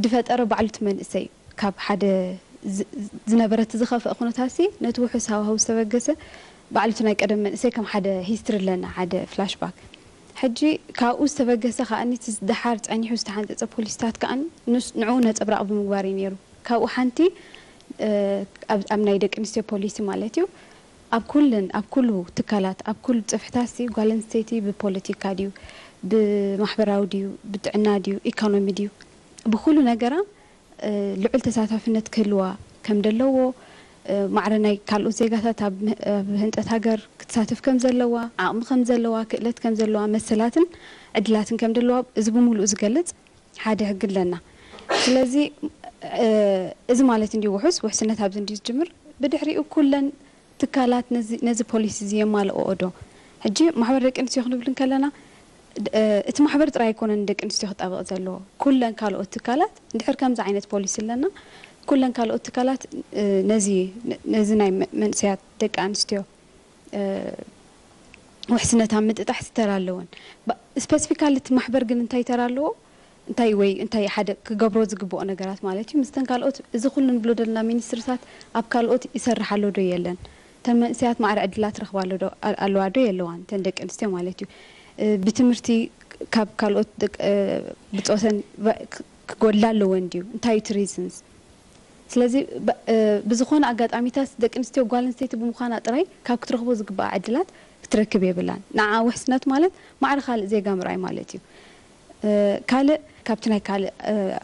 ዝፈጠረ ባዕሉ እቲ መንእሰይ ካብ ሓደ ዝነበረ እቲ ዝኸፍአ ኩነታት ሲ ነቲ ውሑስ ሃዋህው ዝተበገሰ ባዕሉ እቲ ናይ ቀደም መንእሰይ ከም ሓደ ሂስትሪ ኣለና፣ ሓደ ፍላሽ ባክ። ሕጂ ካብኡ ዝተበገሰ ከኣኒ እቲ ደሓር ጸኒሑ ዝተሓንጸጸ ፖሊሲታት ከኣ ንስ ንዕኡ ነጸብራቕ ብምግባር እዩ ነይሩ። ካብኡ ሓንቲ ኣብ ናይ ደቂ ኣንስትዮ ፖሊሲ ማለት እዩ ኣብ ኩለን ኣብ ኩሉ ትካላት ኣብ ኩሉ ጽፍሕታት ሲ ጓል ኣንስተይቲ ብፖለቲካ ድዩ ብማሕበራዊ ድዩ ብጥዕና ድዩ ኢኮኖሚ ድዩ ብኩሉ ነገራ ልዑል ተሳታፍነት ክህልዋ ከም ደለዎ ማዕረ ናይ ካልኦት ዜጋታት ኣብ ህንፀት ሃገር ክትሳተፍ ከም ዘለዋ ዓቕሚ ከም ዘለዋ ክእለት ከም ዘለዋ መሰላትን ዕድላትን ከም ደለዋ እዚ ብምሉኡ ዝገልፅ ሓደ ህጊ ኣለና። ስለዚ እዚ ማለት እንዲ ውሑስ ውሕስነት ኣብዚ እንዲ ዝጅምር ብድሕሪኡ ኩለን ትካላት ነዚ ፖሊሲ እዚ የማልኦኦ ዶ? ሕጂ ማሕበር ደቂ ኣንስትዮ ክንብል እንከለና እቲ ማሕበር ጥራይ ኣይኮነን ንደቂ ኣንስትዮ ክጣበቕ ዘለዎ ኩለን ካልኦት ትካላት እንድሕር ከምዚ ዓይነት ፖሊሲ ኣለና ኩለን ካልኦት ትካላት ነዚ ነዚ ናይ መንእሰያት ደቂ ኣንስትዮ ውሕስነት ኣብ ምጥጣሕ ዝተራ ኣለወን። ስፐሲፊካሊ እቲ ማሕበር ግን እንታይ ተራ ኣለዎ? እንታይ ወይ እንታይ ሓደ ክገብሮ ዝግብኦ ነገራት ማለት እዩ። ምስተን ካልኦት እዚ ኩሉ ንብሎ ዘለና ሚኒስትርታት ኣብ ካልኦት ይሰርሕ ኣሎ ዶ የለን? ተን መንእሰያት ማዕረ ዕድላት ረኽባ ኣሎ ዶ ኣለዋ ዶ የለዋን? ተን ደቂ ኣንስትዮ ማለት እዩ። ብትምህርቲ ካብ ካልኦት ብፆተን ክጎድላ ኣለወን ድዩ? እንታይ እቲ ሪዝንስ? ስለዚ ብዝኾነ ኣጋጣሚታት ደቂ ኣንስትዮ ጓል ኣንስተይቲ ብምዃና ጥራይ ካብ ክትረኽቦ ዝግባኣ ዕድላት ክትረክብ የብላን። ንዓ ውሕስነት ማለት ማዕረ ካልእ ዜጋ ምርኣይ ማለት እዩ። ካልእ ካብቲ ናይ ካልእ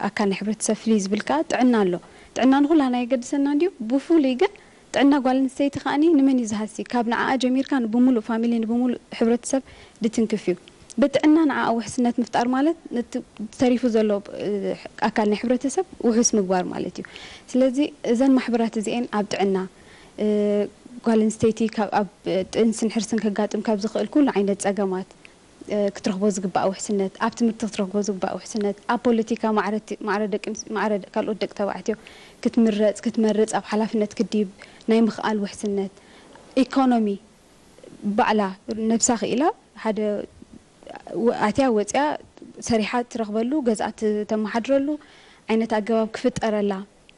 ኣካል ናይ ሕብረተሰብ ፍልይ ዝብል ከዓ ጥዕና ኣሎ። ጥዕና ንኹላና የገድሰና እንድዩ። ብፍሉይ ግን ጥዕና ጓል ኣንስተይቲ ከኣኒ ንመን እዩ ዝሃሲ? ካብ ንዓኣ ጀሚርካ ንብሙሉእ ፋሚሊ ንብሙሉእ ሕብረተሰብ ድትንክፍ እዩ። ብጥዕና ንዓኣ ውሕስነት ምፍጣር ማለት ነቲ ተሪፉ ዘሎ ኣካል ናይ ሕብረተሰብ ውሑስ ምግባር ማለት እዩ። ስለዚ እዘን ማሕበራት እዚኤን ኣብ ጥዕና ጓል ኣንስተይቲ ኣብ ጥንስን ሕርስን ከጋጥም ካብ ዝኽእል ኩሉ ዓይነት ፀገማት ክትረኽቦ ዝግባእ ውሕስነት፣ ኣብ ትምህርቲ ክትረኽቦ ዝግባእ ውሕስነት፣ ኣብ ፖለቲካ ማዕረ ካልኦት ደቂ ተባዕትዮ ክትምረፅ፣ ክትመርፅ፣ ኣብ ሓላፍነት ክድይብ ናይ ምኽኣል ውሕስነት፣ ኢኮኖሚ ባዕላ ነብሳ ክኢላ ሓደ ኣትያ ወፅያ ሰሪሓ ትረኽበሉ ገዝኣ ተመሓድረሉ ዓይነት ኣገባብ ክፍጠረላ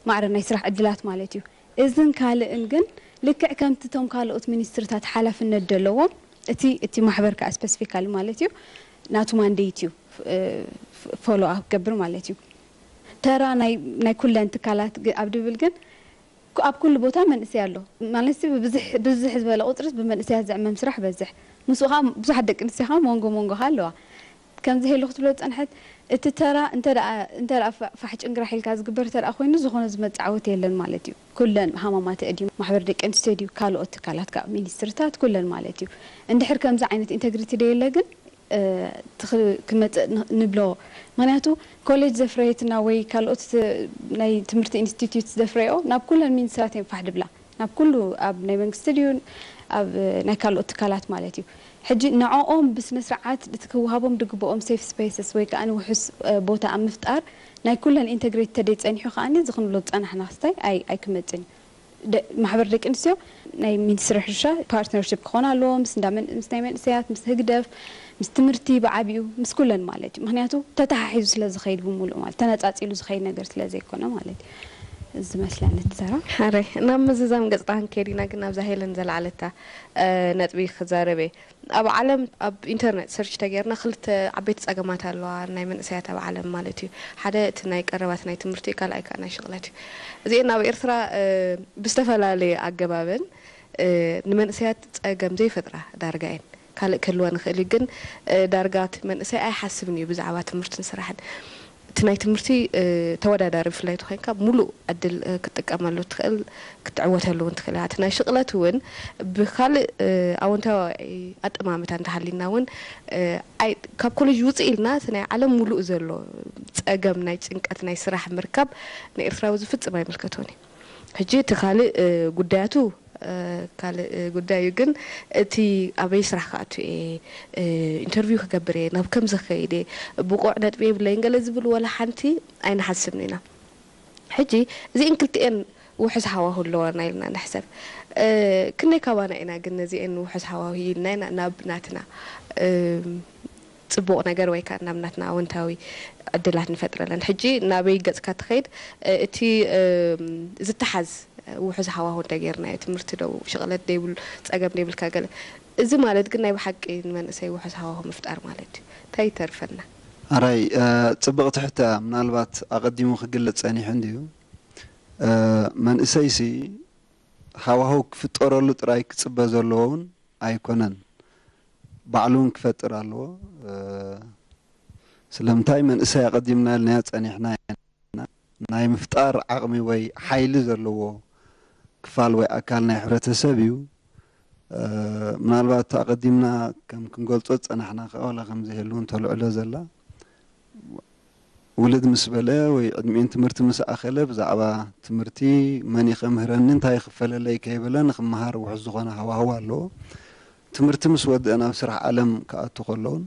ማዕረ ናይ ስራሕ ዕድላት ማለት እዩ። እዝን ካልእን ግን ልክዕ ከምቲ እቶም ካልኦት ሚኒስትርታት ሓላፍነት ደለዎም እቲ እቲ ማሕበር ከዓ ስፐሲፊካሊ ማለት እዩ ናቱ ማንዴት እዩ ፎሎ ኣፕ ክገብር ማለት እዩ። ተራ ናይ ኩለን ትካላት ኣብ ድብል ግን ኣብ ኩሉ ቦታ መንእሰይ ኣሎ ማለት ብዝሕ ዝበለ ቁፅርስ ብመንእሰያት ዝዕመም ስራሕ በዝሕ ምስኡ ከዓ ብዙሓት ደቂ ኣንስትዮ ከዓ መንጎ መንጎ ከዓ ኣለዋ። ከምዚ ሄሉ ክትብሎ ዝፀንሐት እቲ ተራ እንተ ፋሕ ጭንግራሕ ኢልካ ዝግበር ተደኣ ኮይኑ ዝኾነ ዝመፃ ዓወት የለን ማለት እዩ። ኩለን ሃማማት ድዩ ማሕበር ደቂ ኣንስትዮ ድዩ ካልኦት ትካላት ካብ ሚኒስትርታት ኩለን ማለት እዩ። እንድሕር ከምዚ ዓይነት ኢንተግሪቲ ደየለ ግን ክመፅእ ንብሎ። ምክንያቱ ኮሌጅ ዘፍረየትና ወይ ካልኦት ናይ ትምህርቲ ኢንስቲትዩት ዘፍረዮ ናብ ኩለን ሚኒስትራት እዮም ፋሕ ድብላ፣ ናብ ኩሉ ኣብ ናይ መንግስቲ ድዩ ኣብ ናይ ካልኦት ትካላት ማለት እዩ። ሕጂ ንዕኦም ብስነ ስርዓት እቲ ክወሃቦም ዝግብኦም ሴፍ ስፔስስ ወይ ከዓ ውሑስ ቦታ ኣብ ምፍጣር ናይ ኩለን ኢንተግሬት ተደይ ፀኒሑ ከዓኒ እዚ ክንብሎ ዝፀናሕና ክስታይ ኣይክመፅን እዩ። ማሕበር ደቂ ኣንስትዮ ናይ ሚኒስትሪ ሕርሻ ፓርትነርሽፕ ክኾን ኣለዎ ምስ ናይ መንእሰያት፣ ምስ ህግደፍ፣ ምስ ትምህርቲ ብዓቢኡ ምስ ኩለን ማለት እዩ። ምክንያቱ ተተሓሒዙ ስለ ዝኸይድ ብምሉእ ማለት ተነፃፂሉ ዝኸይድ ነገር ስለ ዘይኮነ ማለት እዩ። እዚ መስለኒ ትሰራ። ሓራይ ናብ ምዝዛም ገፅታ ክንከይድ ኢና፣ ግን ኣብዛ ሄለን ዘለዓለታ ነጥቢ ክዛረበ ኣብ ዓለም ኣብ ኢንተርነት ሰርች ተገይርና ክልተ ዓበይቲ ጸገማት ኣለዋ ናይ መንእሰያት ኣብ ዓለም ማለት እዩ። ሓደ እቲ ናይ ቀረባት ናይ ትምህርቲ፣ ካልኣይ ከዓ ናይ ሽቕለት እዩ። እዚኤን ኣብ ኤርትራ ብዝተፈላለየ ኣገባብን ንመንእሰያት ጸገም ዘይፈጥራ ዳርጋ እየን። ካልእ ክህልወን ይኽእል እዩ፣ ግን ዳርጋ እቲ መንእሰይ ኣይሓስብን እዩ ብዛዕባ ትምህርትን ስራሕን። እቲ ናይ ትምህርቲ ተወዳዳሪ ብፍላይ ተኮይንካ ሙሉእ ዕድል ክትጥቀመሉ ትኽእል ክትዕወተሉ እውን ትኽእል ኢኻ። እቲ ናይ ሽቕለት እውን ብካልእ ኣወንታዊ ኣጠማምታ እንተሃሊና እውን ካብ ኮሌጅ ውፅእ ኢልና እቲ ናይ ዓለም ሙሉእ ዘሎ ፀገም ናይ ጭንቀት ናይ ስራሕ ምርካብ ንኤርትራዊ ዝፍፅም ኣይምልከቶን እዩ። ሕጂ እቲ ካልእ ጉዳያቱ ካልእ ጉዳይ እዩ። ግን እቲ ኣበይ ስራሕ ክኣቱ እየ፣ ኢንተርቪው ክገብር እየ፣ ናብ ከም ዝኸይድ እየ፣ ብቑዕ ነጥቢ የብለይን ገለ ዝብል ወላ ሓንቲ ኣይንሓስብን ኢና። ሕጂ እዚእን ክልቲኤን ውሑስ ሃዋሁ ኣለወና ኢልና ንሕሰብ። ክንደይ ካባና ኢና ግን ነዚኤን ውሑስ ሃዋሁ ኢልና ኢና ናብ ናትና ፅቡቕ ነገር ወይ ከዓ ናብ ናትና ኣወንታዊ ዕድላት ንፈጥረለን። ሕጂ ናበይ ገፅካ ትኸይድ እቲ ዝተሓዝ ውሑስ ሃዋሁ እንተጌርናዮ ትምህርቲ ደው ሽቕለት ደይብሉ ፀገም ደይብልካ ገለ እዚ ማለት ግን ናይ ብሓቂ ንመንእሰይ ውሑስ ሃዋሁ ምፍጣር ማለት እዩ። እንታይ ይተርፈና? ኣራይ ፅብቕቲ ሕቶ እያ። ምናልባት ኣቐዲሙ ክግለፅ ፀኒሑ እንድዩ። መንእሰይሲ ሃዋሁ ክፍጠረሉ ጥራይ ክፅበ ዘለዎ እውን ኣይኮነን። ባዕሉ እውን ክፈጥር ኣለዎ። ስለምንታይ መንእሰይ ኣቐዲምና ኢልናዮ ፀኒሕና ኢና። ናይ ምፍጣር ዓቕሚ ወይ ሓይሊ ዘለዎ ክፋል ወይ ኣካል ናይ ሕብረተሰብ እዩ። ምናልባት ኣቐዲምና ከም ክንገልፆ ዝፀናሕና ከዓ ዋላ ከምዚ ህልው እንተልዕሎ ዘላ ውልድ ምስ በለ ወይ ዕድሚኡን ትምህርቲ ምስ ኣኸለ ብዛዕባ ትምህርቲ መን እዩ ከምህረኒ እንታይ ይኽፈለለይ ከይበለ ንክመሃር ውሑስ ዝኾነ ሃዋህው ኣለዎ። ትምህርቲ ምስ ወድአ ናብ ስራሕ ዓለም ክኣቱ ከሎ እውን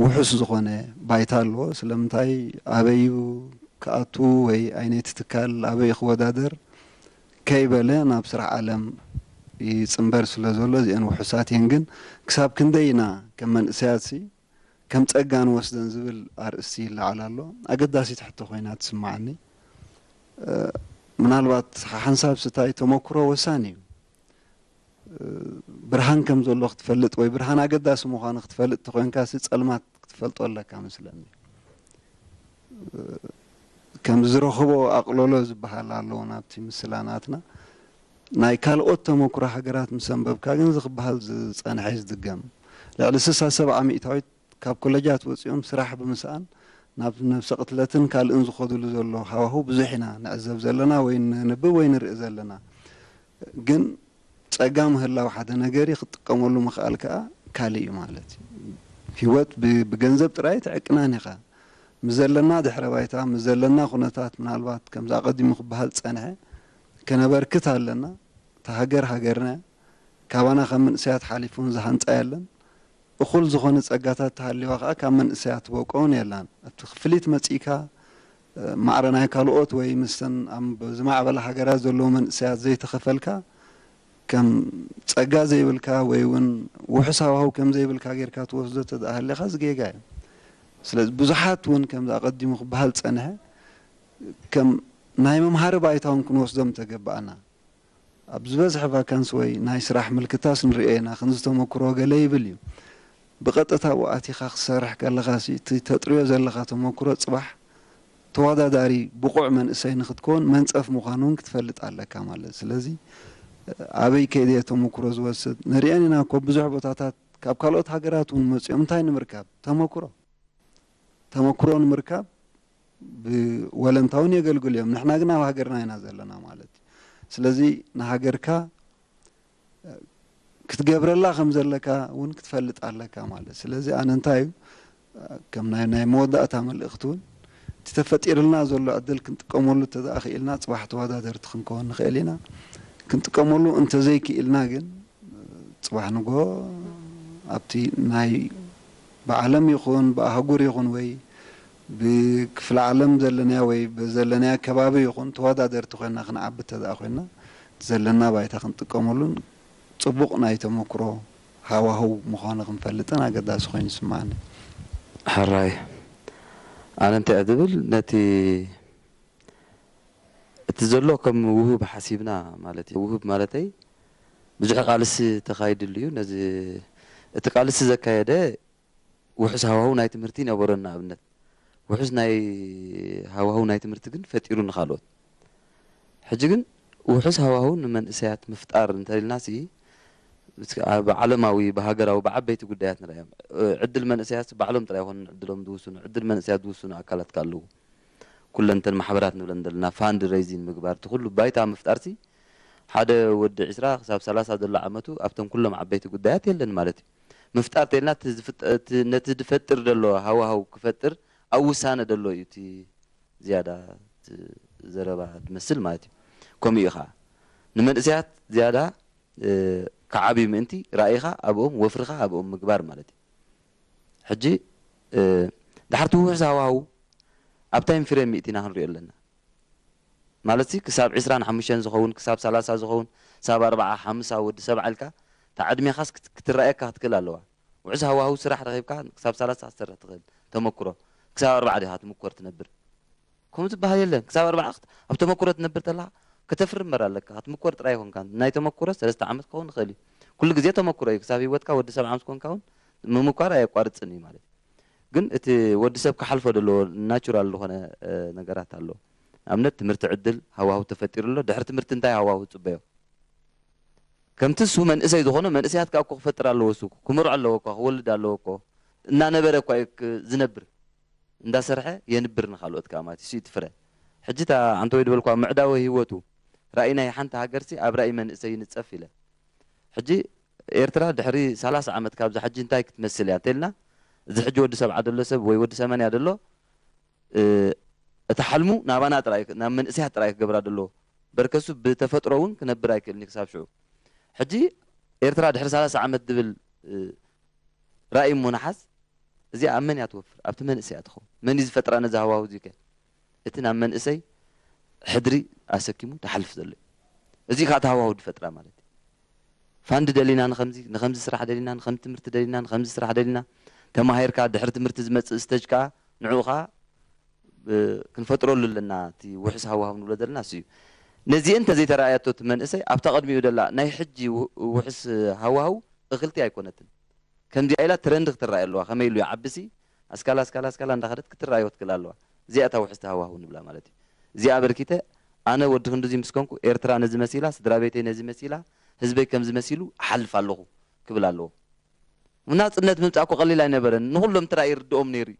ውሑስ ዝኾነ ባይታ ኣለዎ። ስለምንታይ ኣበይ እዩ ክኣቱ ወይ ኣይነቲ ትካል ኣበይ ክወዳደር ከይበለ ናብ ስራሕ ዓለም ይፅምበር ስለ ዘሎ እዚአን ውሑሳት እየን። ግን ክሳብ ክንደይ ኢና ከም መንእሰያት ሲ ከም ጸጋ ንወስደን ዝብል ኣርእስቲ ይለዓል ኣሎ። ኣገዳሲት ሕቶ ኮይና ትስምዓኒ። ምናልባት ሓንሳብ ስታይ ተመክሮ ወሳኒ እዩ። ብርሃን ከም ዘሎ ክትፈልጥ ወይ ብርሃን ኣገዳሲ ምዃኑ ክትፈልጥ ተኮይንካ ሲ ጸልማት ክትፈልጦ ኣለካ መስለኒ። ከም ዝረኽቦ ኣቕለሎ ዝበሃል ኣለዎ ናብቲ ምስላ ናትና። ናይ ካልኦት ተመክሮ ሃገራት ምስ ኣንበብካ ግን እዚ ክበሃል ዝጸንሐ እዩ ዝድገም። ልዕሊ ስሳ ሰብዓ ሚእታዊት ካብ ኮለጃት ወጺኦም ስራሕ ብምስኣን ናብ ነብሰ ቅትለትን ካልእን ዝኸድሉ ዘሎ ሃዋህው ብዙሕ ኢና ንዕዘብ ዘለና ወይ ነንብብ ወይ ንርኢ ዘለና። ግን ጸጋ ምህላው ሓደ ነገር እዩ፣ ክትጥቀመሉ ምኽኣል ከኣ ካልእ እዩ ማለት እዩ። ህይወት ብገንዘብ ጥራይ ኣይትዕቅናን ኢኻ። ምስ ዘለና ድሕረ ባይታ፣ ምስ ዘለና ኩነታት ምናልባት ከምዚ ኣቐዲሙ ክበሃል ዝጸንሐ ከነበርክት ኣለና። እታ ሃገር ሃገርና እያ። ካባና ካብ መንእሰያት ሓሊፉ እውን ዝሃንጻ የለን። እኹል ዝኾነ ጸጋታት ተሃልይዋ ከኣ ካብ መንእሰያት ትበቆ እውን የላን። ኣብቲ ክፍሊት መጺእካ ማዕረ ናይ ካልኦት ወይ ምስተን ኣብ ዝማዕበላ ሃገራት ዘለዉ መንእሰያት ዘይተኸፈልካ ከም ጸጋ ዘይብልካ ወይ እውን ውሑስ ሃዋህው ከም ዘይብልካ ጌርካ ትወስዶ ተደኣ ሃሊኻ እዚ ጌጋ እዩ። ስለዚ ብዙሓት እውን ከምዚ ኣቐዲሙ ክበሃል ዝጸንሐ ከም ናይ መምሃሪ ባይታ እውን ክንወስዶ ምተገበኣና። ኣብ ዝበዝሐ ቫካንስ ወይ ናይ ስራሕ ምልክታስ ንርእዮ ኢና፣ ክንዚ ተመክሮ ገለ ይብል እዩ። ብቐጥታ ኣብኡ ኣቲኻ ክትሰርሕ ከለኻሲ እቲ ተጥርዮ ዘለኻ ተመክሮ ጽባሕ ተወዳዳሪ ብቑዕ መንእሰይ ንክትከውን መንጸፍ ምዃኑ እውን ክትፈልጥ ኣለካ ማለት እዩ። ስለዚ ኣበይ ከይደ እየ ተመክሮ ዝወስድ? ንርእየን ኢና እኮ ብዙሕ ቦታታት ካብ ካልኦት ሃገራት እውን መጺኦም እንታይ ንምርካብ? ተመክሮ። ተመክሮ ንምርካብ ብወለንታ እውን የገልግሉ እዮም። ንሕና ግን ኣብ ሃገርና ኢና ዘለና ማለት እዩ። ስለዚ ንሃገርካ ክትገብረላ ከም ዘለካ እውን ክትፈልጥ ኣለካ ማለት። ስለዚ ኣነ እንታይ እዩ ከም ናይ ናይ መወዳእታ መልእኽቲ እውን እቲ ተፈጢርልና ዘሎ ዕድል ክንጥቀመሉ እንተደኣ ክኢልና ጽባሕ ተወዳደርቲ ክንከውን ንኽእል ኢና። ክንጥቀመሉ እንተዘይክኢልና ግን ጽባሕ ንጎ ኣብቲ ናይ ብዓለም ይኹን ብኣህጉር ይኹን ወይ ብክፍለ ዓለም ዘለናያ ወይ ብዘለናያ ከባቢ ይኹን ተወዳደርቲ ኮይና ክንዓቢ እንተደኣ ኮይና እቲ ዘለና ባይታ ክንጥቀመሉን ጽቡቕ ናይ ተመክሮ ሃዋህው ምዃኑ ክንፈልጥን ኣገዳሲ ኮይኑ ይስምዓኒ። ሕራይ ኣነ እንታይ እየ ዝብል ነቲ እቲ ዘሎ ከም ውህብ ሓሲብና ማለት እዩ። ውህብ ማለተይ ብዙሕ ቃልሲ ተኻይድሉ እዩ። ነዚ እቲ ቃልሲ ዘካየደ ውሑስ ሃዋህው ናይ ትምህርቲ ነበሮ ንኣብነት ውሑስ ናይ ሃዋህው ናይ ትምህርቲ ግን ፈጢሩ ንኻልኦት ሕጂ ግን ውሑስ ሃዋህው ንመንእሰያት ምፍጣር እንተልና ሲ ብዓለማዊ ብሃገራዊ ብዓበይቲ ጉዳያት ንርኣዮም ዕድል መንእሰያት ባዕሎም ጥራይ ይኾኑ ዕድሎም ዝውስኑ ዕድል መንእሰያት ዝውስኑ ኣካላት ኣለዉ ኩለንተን ማሕበራት ንብለን ዘለና ፋንድ ሬዚን ምግባር እቲ ኩሉ ባይታ ምፍጣር ሲ ሓደ ወዲ ዕስራ ክሳብ ሰላሳ ዘሎ ዓመቱ ኣብቶም ኩሎም ዓበይቲ ጉዳያት የለን ማለት እዩ ምፍጣር ተልና ነቲ ዝፈጥር ዘሎ ሃዋሃው ክፈጥር ኣብ ውሳነ ዘሎ እዩ እቲ ዝያዳ ዘረባ ዝመስል ማለት እዩ። ከምኡ እዩ ከዓ ንመንእሰያት ዝያዳ ክዓብዩ ምእንቲ ራእይኻ ኣብኦም ወፍርኻ ኣብኦም ምግባር ማለት እዩ። ሕጂ ድሓርቲ ውሑስ ሃዋህው ኣብ ታይም ፍሬም ሚእቲ ኢና ክንሪኦ ኣለና። ማለት ሲ ክሳብ ዕስራን ሓሙሽተን ዝኸውን ክሳብ ሰላሳ ዝኸውን ክሳብ ኣርባዓ ሓምሳ ወዲ ሰብዓ ኢልካ እታ ዕድሜኻስ ክትረኣየካ ክትክእል ኣለዋ። ውሑስ ሃዋህው ስራሕ ረኺብካ ክሳብ ሰላሳ ክትሰርሕ ትኽእል ተመክሮ ክሳብ ኣርባዓ ዲኻ ትምኮር ትነብር ከምኡ ዝበሃል የለን ክሳብ ኣርባዓ ኣብ ተመክሮ ትነብር ተለኻ ከተፍሪ እምበር ኣለካ ክትምኮር ጥራይ ይኮንካ ናይ ተመክሮ ሰለስተ ዓመት ክኸውን ይኽእል እዩ ኩሉ ግዜ ተመክሮ እዩ ክሳብ ሂወትካ ወዲ ሰብ ዓመት ኮንካ እውን ምምኳር ኣየቋርፅን እዩ ማለት ግን እቲ ወዲ ሰብ ክሓልፎ ዘለዎ ናቹራል ዝኾነ ነገራት ኣሎ ኣብነት ትምህርቲ ዕድል ሃዋሁ ተፈጢሩ ኣሎ ድሕሪ ትምህርቲ እንታይ ሃዋሁ ፅበዮ ከምቲ እሱ መንእሰይ ዝኾነ መንእሰያት ከዓ እኮ ክፈጥር ኣለዎ እሱ ክምርዖ ኣለዎ እኮ ክወልድ ኣለዎ እኮ እናነበረ እኳ እዩ ዝነብር እንዳሰርሐ የንብር ንካልኦት ከዓ ማለት እዩ እቲ ፍረ ሕጂ እታ ኣንተ ወይ ዝበልኳ ምዕዳወ ህይወቱ ራእይ ናይ ሓንቲ ሃገርሲ ኣብ ራእይ መንእሰይ ይንፀፍ ኢለ ሕጂ ኤርትራ ድሕሪ ሰላሳ ዓመት ካብዛ ሕጂ እንታይ ክትመስል እያ እንተልና እዚ ሕጂ ወዲ ሰብዓ ደሎ ሰብ ወይ ወዲ ሰመንያ ደሎ እቲ ሓልሙ ናባና ጥራይ ናብ መንእሰያት ጥራይ ክገብራ ደሎ በርከሱ ብተፈጥሮ እውን ክነብር ኣይክእልን ክሳብ ሽዑ ሕጂ ኤርትራ ድሕሪ ሰላሳ ዓመት ዝብል ራእይ እሞ ንሓዝ እዚኣ ኣብ መን እያ ትወፍር ኣብቲ መንእሰይ እያ ትኸውን መን እዩ ዝፈጥራ ነዚ ሃዋሁ እዚ ከ እቲ ናብ መንእሰይ ሕድሪ ኣሰኪሙ ትሓልፍ ዘሎ እዩ እዚ ከዓ እቲ ሃዋሁ ዝፈጥራ ማለት እዩ ፋንድ ደሊና ንኸምዚ ንኸምዚ ስራሕ ደሊና ንኸምዚ ትምህርቲ ደሊና ንኸምዚ ስራሕ ደሊና ተማሂርካ ድሕሪ ትምህርቲ ዝመፅእ ስተጅ ከዓ ንዕኡ ከዓ ክንፈጥረሉ ኣለና እቲ ውሕስ ሃዋሁ ንብሎ ዘለና እሱ እዩ ነዚኤን እንተዘይተረኣያቶ እቲ መንእሰይ ኣብታ ቅድሚኡ ደላ ናይ ሕጂ ውሕስ ሃዋሁ እኽልቲ ኣይኮነትን ከምዚኣ ኢላ ትረንድ ክትረኣይ ኣለዋ ከመይ ኢሉ ይዓብሲ ኣስካላ ኣስካላ ኣስካላ እንዳኸደት ክትረኣዮ ክትክእል ኣለዋ እዚኣ እታ ውሕስቲ ሃዋሁ ንብላ ማለት እዩ እዚኣ ኣበርኪተ ኣነ ወዲ ክንድዚ ምስ ኮንኩ ኤርትራ ነዚ መሲላ ስድራ ቤተይ ነዚ መሲላ ህዝበይ ከምዚ መሲሉ እሓልፍ ኣለኹ ክብል ኣለዎ ናፅነት ምምፃእ እኮ ቀሊል ኣይነበረን ንኩሎም ትራይ ይርድኦም ነይሩ እዩ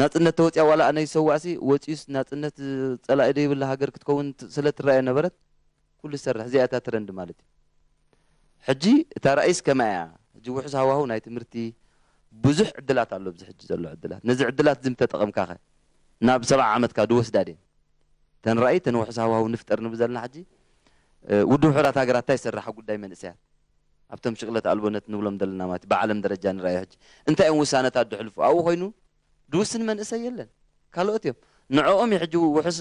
ናፅነት ተወፅያ ዋላ ኣነ ይሰዋእሲ ወፂኡስ ናፅነት ፀላኢ ደይብላ ሃገር ክትከውን ስለ ትረኣየ ነበረት ኩሉ ዝሰርሕ እዚኣ እታ ትረንድ ማለት እዩ ሕጂ እታ ራእይስ ከመይ እያ ሕጂ ውሑስ ሃዋሁ ናይ ትምህርቲ ብዙሕ ዕድላት ኣሎ ኣብዚ ሕጂ ዘሎ ዕድላት ነዚ ዕድላት ዝም ተጠቐምካ ኸ ናብ ሰብዓ ዓመትካ ድወስዳ ድየን ተን ራእይ ተን ውሑስ ሃዋሁ ንፍጠር ንብል ዘለና ሕጂ ውድብ ሕራት ሃገራት እንታይ ይሰርሓ ጉዳይ መንእሰያት ኣብቶም ሽቕለት ኣልቦነት ንብሎም ዘለና ማለት ብዓለም ደረጃ ንራእዩ ሕጂ እንታይ እዮም ውሳነታት ድሕልፉ ኣብኡ ኮይኑ ድውስን መንእሰይ የለን ካልኦት እዮም ንዕኦም እዩ ሕጂ ውሑስ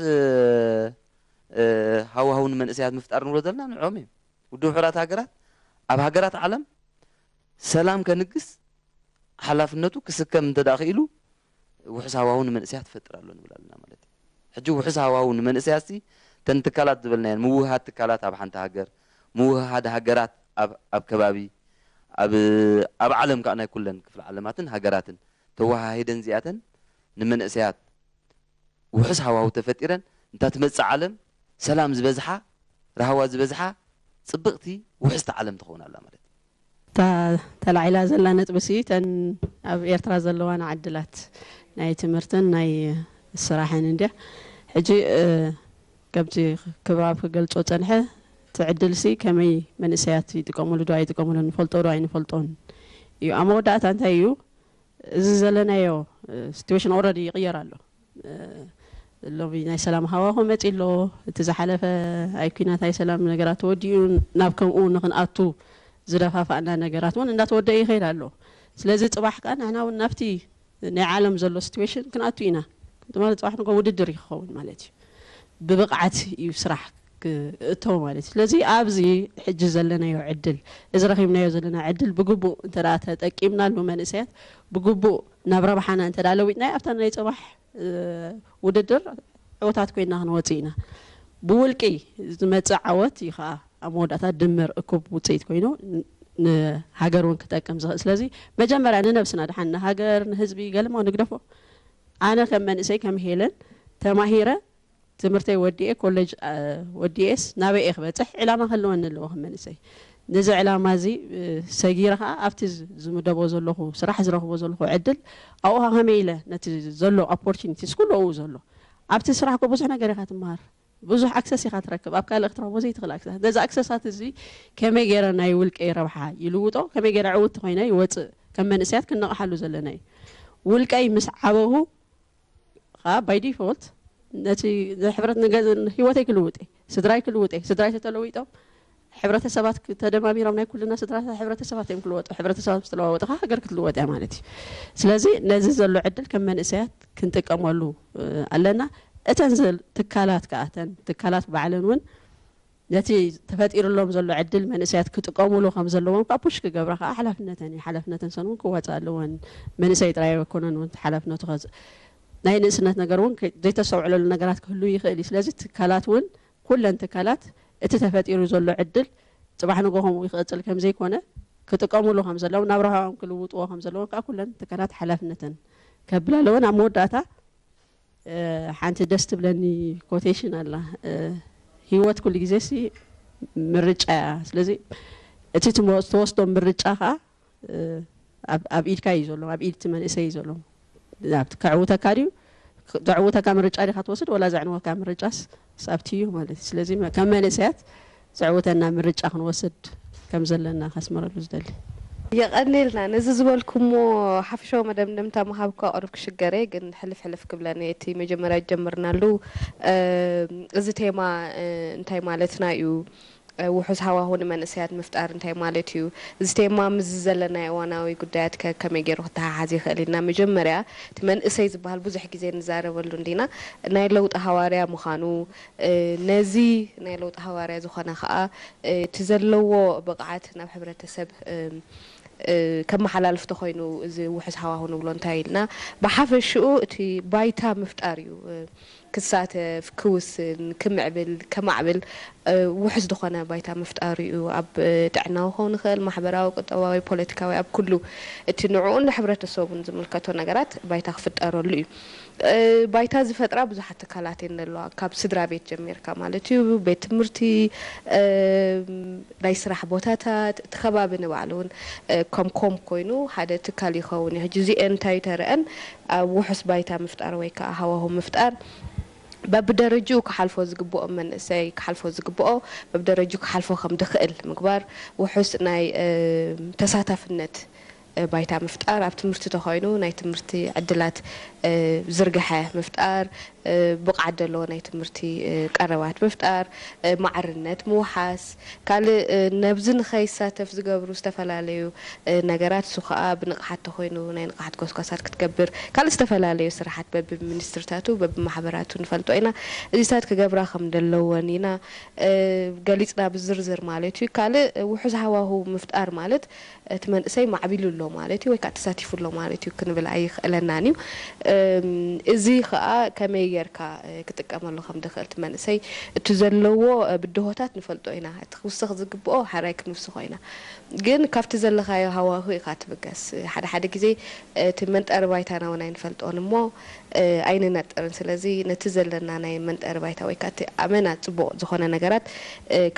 ሃዋሁ ንመንእሰያት ምፍጣር ንብሎ ዘለና ንዕኦም እዮም ውድብ ሕራት ሃገራት ኣብ ሃገራት ዓለም ሰላም ከንግስ ሓላፍነቱ ክስከም እንተ ክኢሉ ውሑስ ሃዋሁ ንመንእሰያት ትፈጥር ኣሎ ንብል ኣለና ማለት እዩ ሕጂ ውሑስ ሃዋሁ ንመንእሰያት ሲ ተን ትካላት ዝበልናየን ምውህሃድ ትካላት ኣብ ሓንቲ ሃገር ምውህሃድ ሃገራት ኣብ ከባቢ ኣብ ዓለም ከዓ ናይ ኩለን ክፍለ ዓለማትን ሃገራትን ተወሃሂደን እዚኣተን ንመንእሰያት ውሑስ ሃዋሁ ተፈጢረን እንታ ትመፅእ ዓለም ሰላም ዝበዝሓ ራህዋ ዝበዝሓ ፅብቕቲ ውሕስቲ ዓለም ትኸውን ኣላ ማለት እዩ። እታ ተላዒላ ዘላ ነጥቢ ሲ ተን ኣብ ኤርትራ ዘለዋና ዕድላት ናይ ትምህርትን ናይ ስራሕን እንድያ። ሕጂ ከምቲ ክብራብ ክገልጾ ጸንሐ እቲ ዕድልሲ ከመይ መንእሰያት ይጥቀምሉ ዶ ኣይጥቀምሉ፣ ንፈልጦ ዶ ኣይንፈልጦን እዩ። ኣብ መወዳእታ እንታይ እዩ፣ እዚ ዘለናዮ ሲትዌሽን ኦረዲ ይቕየር ኣሎ። ሎሚ ናይ ሰላም ሃዋሁ መፂ ኣሎ። እቲ ዝሓለፈ ኣይ ኩናት ኣይ ሰላም ነገራት ተወዲኡ ናብ ከምኡ ንክንኣቱ ዝደፋፋእና ነገራት እውን እንዳተወደአ ይኸይድ ኣሎ። ስለዚ ፅባሕ ከዓ ንሕና እውን ናብቲ ናይ ዓለም ዘሎ ሲትዌሽን ክንኣቱ ኢና። ማለት ፅባሕ ንጎ ውድድር እዩ ክኸውን ማለት እዩ። ብብቕዓት እዩ ስራሕ ክእተው ማለት እዩ። ስለዚ ኣብዚ ሕጂ ዘለናዮ ዕድል፣ እዚ ረኺብናዮ ዘለና ዕድል ብግቡእ እንተ ደኣ ተጠቂምናሉ፣ መንእሰያት ብግቡእ ናብ ረብሓና እንተ ደኣ ለዊጥናዮ፣ ኣብታ ናይ ፅባሕ ውድድር ዕወታት ኮይና ክንወፅእ ኢና። ብውልቂ ዝመፅእ ዓወት እዩ ከዓ ኣብ መወዳእታ ድምር እኩብ ውፅኢት ኮይኑ ንሃገር እውን ክጠቅም ዝኽእል። ስለዚ መጀመርያ ንነብስና ድሓን፣ ንሃገር ንህዝቢ ገለማ ንግደፎ። ኣነ ከም መንእሰይ ከም ሄለን ተማሂረ ትምህርተይ ወዲኤ ኮሌጅ ወዲኤስ ናበይ እየ ክበፅሕ ዕላማ ክህልወኒ ኣለዎ ከም መንእሰይ። ነዚ ዕላማ እዚ ሰጊረ ከዓ ኣብቲ ዝምደቦ ዘለኹ ስራሕ ዝረኽቦ ዘለኹ ዕድል ኣብኡ ከመይ ኢለ ነቲ ዘሎ ኦፖርቹኒቲስ ኩሉ ኣብኡ ዘሎ ኣብቲ ስራሕ እኮ ብዙሕ ነገር ኢኻ ትመሃር። ብዙሕ ኣክሰስ ኢኻ ትረክብ፣ ኣብ ካልእ ክትረኽቦ ዘይትኽእል ኣክሰስ። ነዚ ኣክሰሳት እዚ ከመይ ገይረ ናይ ውልቀይ ረብሓ ይልውጦ፣ ከመይ ገይረ ዕውቲ ኮይነ ይወፅእ፣ ከም መንእሰያት ክንነቕሓሉ ዘለና እዩ። ውልቀይ ምስ ዓበኹ ከዓ ባይ ዲፎልት ነቲ ንሕብረት ንገ- ህይወተይ ክልውጥ እየ፣ ስድራይ ክልውጥ እየ። ስድራይ ተተለዊጦም ሕብረተሰባት ክ- ተደማሚሮም ናይ ኩልና ስድራታት ሕብረተሰባት እዮም ክልወጡ። ሕብረተሰባት ምስ ተለዋወጡ ከዓ ሃገር ክትልወጥ እያ ማለት እዩ። ስለዚ ነዚ ዘሎ ዕድል ከም መንእሰያት ክንጥቀመሉ ኣለና። እተን ትካላት ከዓ እተን ትካላት ባዕለን እውን ነቲ ተፈጢሩሎም ዘሎ ዕድል መንእሰያት ክጥቀሙሉ ከም ዘለዎም ከዓ ፑሽ ክገብራ ከዓ ሓላፍነተን እዩ። ሓላፍነተን ሰን እውን ክዋፃእ ኣለወን። መንእሰይ ጥራይ ኣይኮነን እውን ሓላፍነቱ ናይ ንእስነት ነገር እውን ዘይተስተውዕለሉ ነገራት ክህሉ ይኽእል እዩ። ስለዚ ትካላት እውን ኩለን ትካላት እቲ ተፈጢሩ ዘሎ ዕድል ፅባሕ ንጎ ከምኡ ይኽፅል ከም ዘይኮነ ክጥቀሙሉ ከም ዘለዎም ናብ ረብሓኦም ክልውጥዎ ከም ዘለዎም ከዓ ኩለን ትካላት ሓላፍነተን ከብላ ኣለወን። ኣብ መወዳእታ ሓንቲ ደስ ትብለኒ ኮቴሽን ኣላ። ህይወት ኩሉ ግዜ ሲ ምርጫ እያ። ስለዚ እቲ ትወስዶ ምርጫ ከዓ ኣብ ኢድካ እዩ ዘሎ፣ ኣብ ኢድ እቲ መንእሰይ እዩ ዘሎ። ከዕውተካ ድዩ ዘዕውተካ ምርጫ ዲካ ትወስድ ወላ ዘዕንወካ ምርጫስ ኣብቲ እዩ ማለት እዩ። ስለዚ ከም መንእሰያት ዘዕውተና ምርጫ ክንወስድ ከም ዘለና ከስመረሉ ዝደሊ። የቐኔልና ነዚ ዝበልኩሞ ሓፈሻዊ መደምደምታ ምሃብኳ ቅሩብ ክሽገረ፣ ግን ሕልፍ ሕልፍ ክብለኒ እቲ መጀመርያ ጀምርናሉ። እዚ ቴማ እንታይ ማለትና እዩ? ውሑስ ሃዋሁ ንመንእሰያት ምፍጣር እንታይ ማለት እዩ? እዚ ቴማ ምስዚ ዘለናዮ እዋናዊ ጉዳያት ከ ከመይ ገይሩ ክተሓሓዝ ይኽእል ኢልና፣ መጀመርያ እቲ መንእሰይ ዝበሃል ብዙሕ ግዜ ንዛረበሉ እንዲና፣ ናይ ለውጢ ሃዋርያ ምዃኑ፣ ነዚ ናይ ለውጢ ሃዋርያ ዝኾነ ከዓ እቲ ዘለዎ ብቕዓት ናብ ሕብረተሰብ ከመሓላልፍ ተኾይኑ እዚ ውሑስ ሃዋሁ ንብሎ እንታይ ኢልና፣ ብሓፈሽኡ እቲ ባይታ ምፍጣር እዩ። ክሳተፍ፣ ክውስን፣ ክምዕብል፣ ከማዕብል ውሑስ ዝኾነ ባይታ ምፍጣሩ እዩ። ኣብ ጥዕናዊ ክኸውን ይኽእል፣ ማሕበራዊ፣ ቁጠባዊ፣ ፖለቲካዊ፣ ኣብ ኩሉ እቲ ንዕኡን ንሕብረተሰቡን ዝምልከቶ ነገራት ባይታ ክፍጠረሉ እዩ። ባይታ ዝፈጥራ ብዙሓት ትካላት እየን ዘለዋ። ካብ ስድራ ቤት ጀሚርካ ማለት እዩ፣ ቤት ትምህርቲ፣ ናይ ስራሕ ቦታታት፣ እቲ ከባቢ ንባዕሉ እውን ከም ኮም ኮይኑ ሓደ ትካል ይኸውን እዩ። ሕጂ እዚኤን እንታይ ተረአን ኣብ ውሑስ ባይታ ምፍጣር ወይ ከዓ ሃዋሁ ምፍጣር በብደረጅኡ ክሓልፎ ዝግብኦ መንእሰይ ክሓልፎ ዝግብኦ በብደረጅኡ ክሓልፎ ከም ድኽእል ምግባር፣ ውሑስ ናይ ተሳታፍነት ባይታ ምፍጣር፣ ኣብ ትምህርቲ ተኾይኑ ናይ ትምህርቲ ዕድላት ዝርግሐ ምፍጣር፣ ብቕዓት ዘለዎ ናይ ትምህርቲ ቀረባት ምፍጣር፣ ማዕርነት ምውሓስ፣ ካልእ ነብዚ ንኸይሳተፍ ዝገብሩ ዝተፈላለዩ ነገራት፣ እሱ ከዓ ብንቕሓት ተኾይኑ ናይ ንቕሓት ጎስጓሳት ክትገብር፣ ካልእ ዝተፈላለዩ ስራሓት በብሚኒስትርታቱ በብማሕበራቱ ንፈልጦ ኢና። እዚታት ክገብራ ከም ዘለወን ኢና ገሊፅና ብዝርዝር ማለት እዩ። ካልእ ውሑስ ሃዋሁ ምፍጣር ማለት እቲ መንእሰይ ማዕቢሉ ኣሎ ማለት እዩ ወይ ከዓ ተሳቲፉ ኣሎ ማለት እዩ ክንብል ኣይኽእለናን እዩ። እዚ ከዓ ከመይ ጌርካ ክጥቀመሉ ከም ድኽእል እቲ መንእሰይ እቲ ዘለዎ ብድሆታት ንፈልጦ ኢና። እቲ ክውስኽ ዝግብኦ ሓራይ ክንውስኾ ኢና። ግን ካብቲ ዘለኻዮ ሃዋሁ ኢኻ ትብገስ። ሓደ ሓደ ግዜ እቲ መንጠሪ ባይታና እውን ኣይንፈልጦን እሞ ኣይንነጥርን። ስለዚ ነቲ ዘለና ናይ መንጠሪ ባይታ ወይ ከዓ እቲ ኣመና ፅቡቕ ዝኾነ ነገራት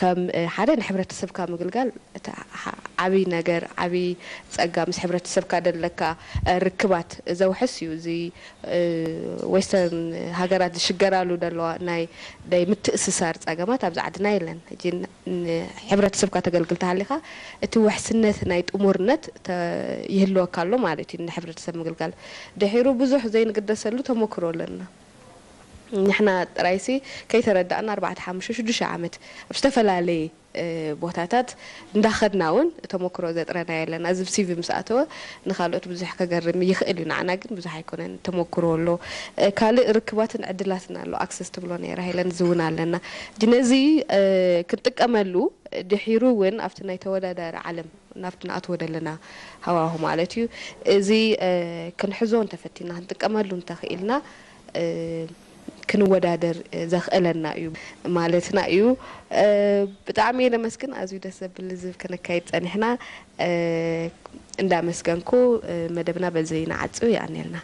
ከም ሓደ ንሕብረተሰብካ ምግልጋል እቲ ዓብይ ነገር፣ ዓብይ ጸጋ፣ ምስ ሕብረተሰብካ ደለካ ርክባት ዘውሕስ እዩ። እዚ ዌስተርን ሃገራት ዝሽገራሉ ዘለዋ ናይ ናይ ምትእስሳር ጸገማት ኣብዚ ዓድና የለን። ሕጂ ንሕብረተሰብካ ተገልግል ተሃሊኻ እቲ ውሕስነት ናይ ጥሙርነት ይህልወካ ኣሎ ማለት እዩ። ንሕብረተሰብ ምግልጋል ድሒሩ ብዙሕ ዘይንግደሰሉ ተመክሮ ኣለና። ንሕና ጥራይሲ ከይተረዳእና ኣርባዕተ ሓሙሽተ ሽዱሽተ ዓመት ኣብ ዝተፈላለየ ቦታታት እንዳኸድና እውን ተመክሮ ዘጥረና የለን። እዚ ሲቪ ምስ ኣተወ ንካልኦት ብዙሕ ከገርም ይኽእል እዩ፣ ንዓና ግን ብዙሕ ኣይኮነን። ተመክሮ ኣሎ፣ ካልእ ርክባትን ዕድላትን ኣሎ። ኣክሰስ ትብሎ ነራ ሄለን፣ እዚ እውን ኣለና። ነዚ ክንጥቀመሉ ድሒሩ እውን ኣብቲ ናይ ተወዳዳሪ ዓለም ናብቲ ንኣትዎ ዘለና ሃዋሁ ማለት እዩ። እዚ ክንሕዞ እንተፈቲና፣ ክንጥቀመሉ እንተኽኢልና ክንወዳደር ዘኽእለና እዩ ማለትና እዩ። ብጣዕሚ እየ ለመስግን። ኣዝዩ ደስ ዘብል ልዝብ ከነካይድ ጸኒሕና። እንዳመስገንኩ መደብና በዚ ንዓጽው። ይኣኔልና።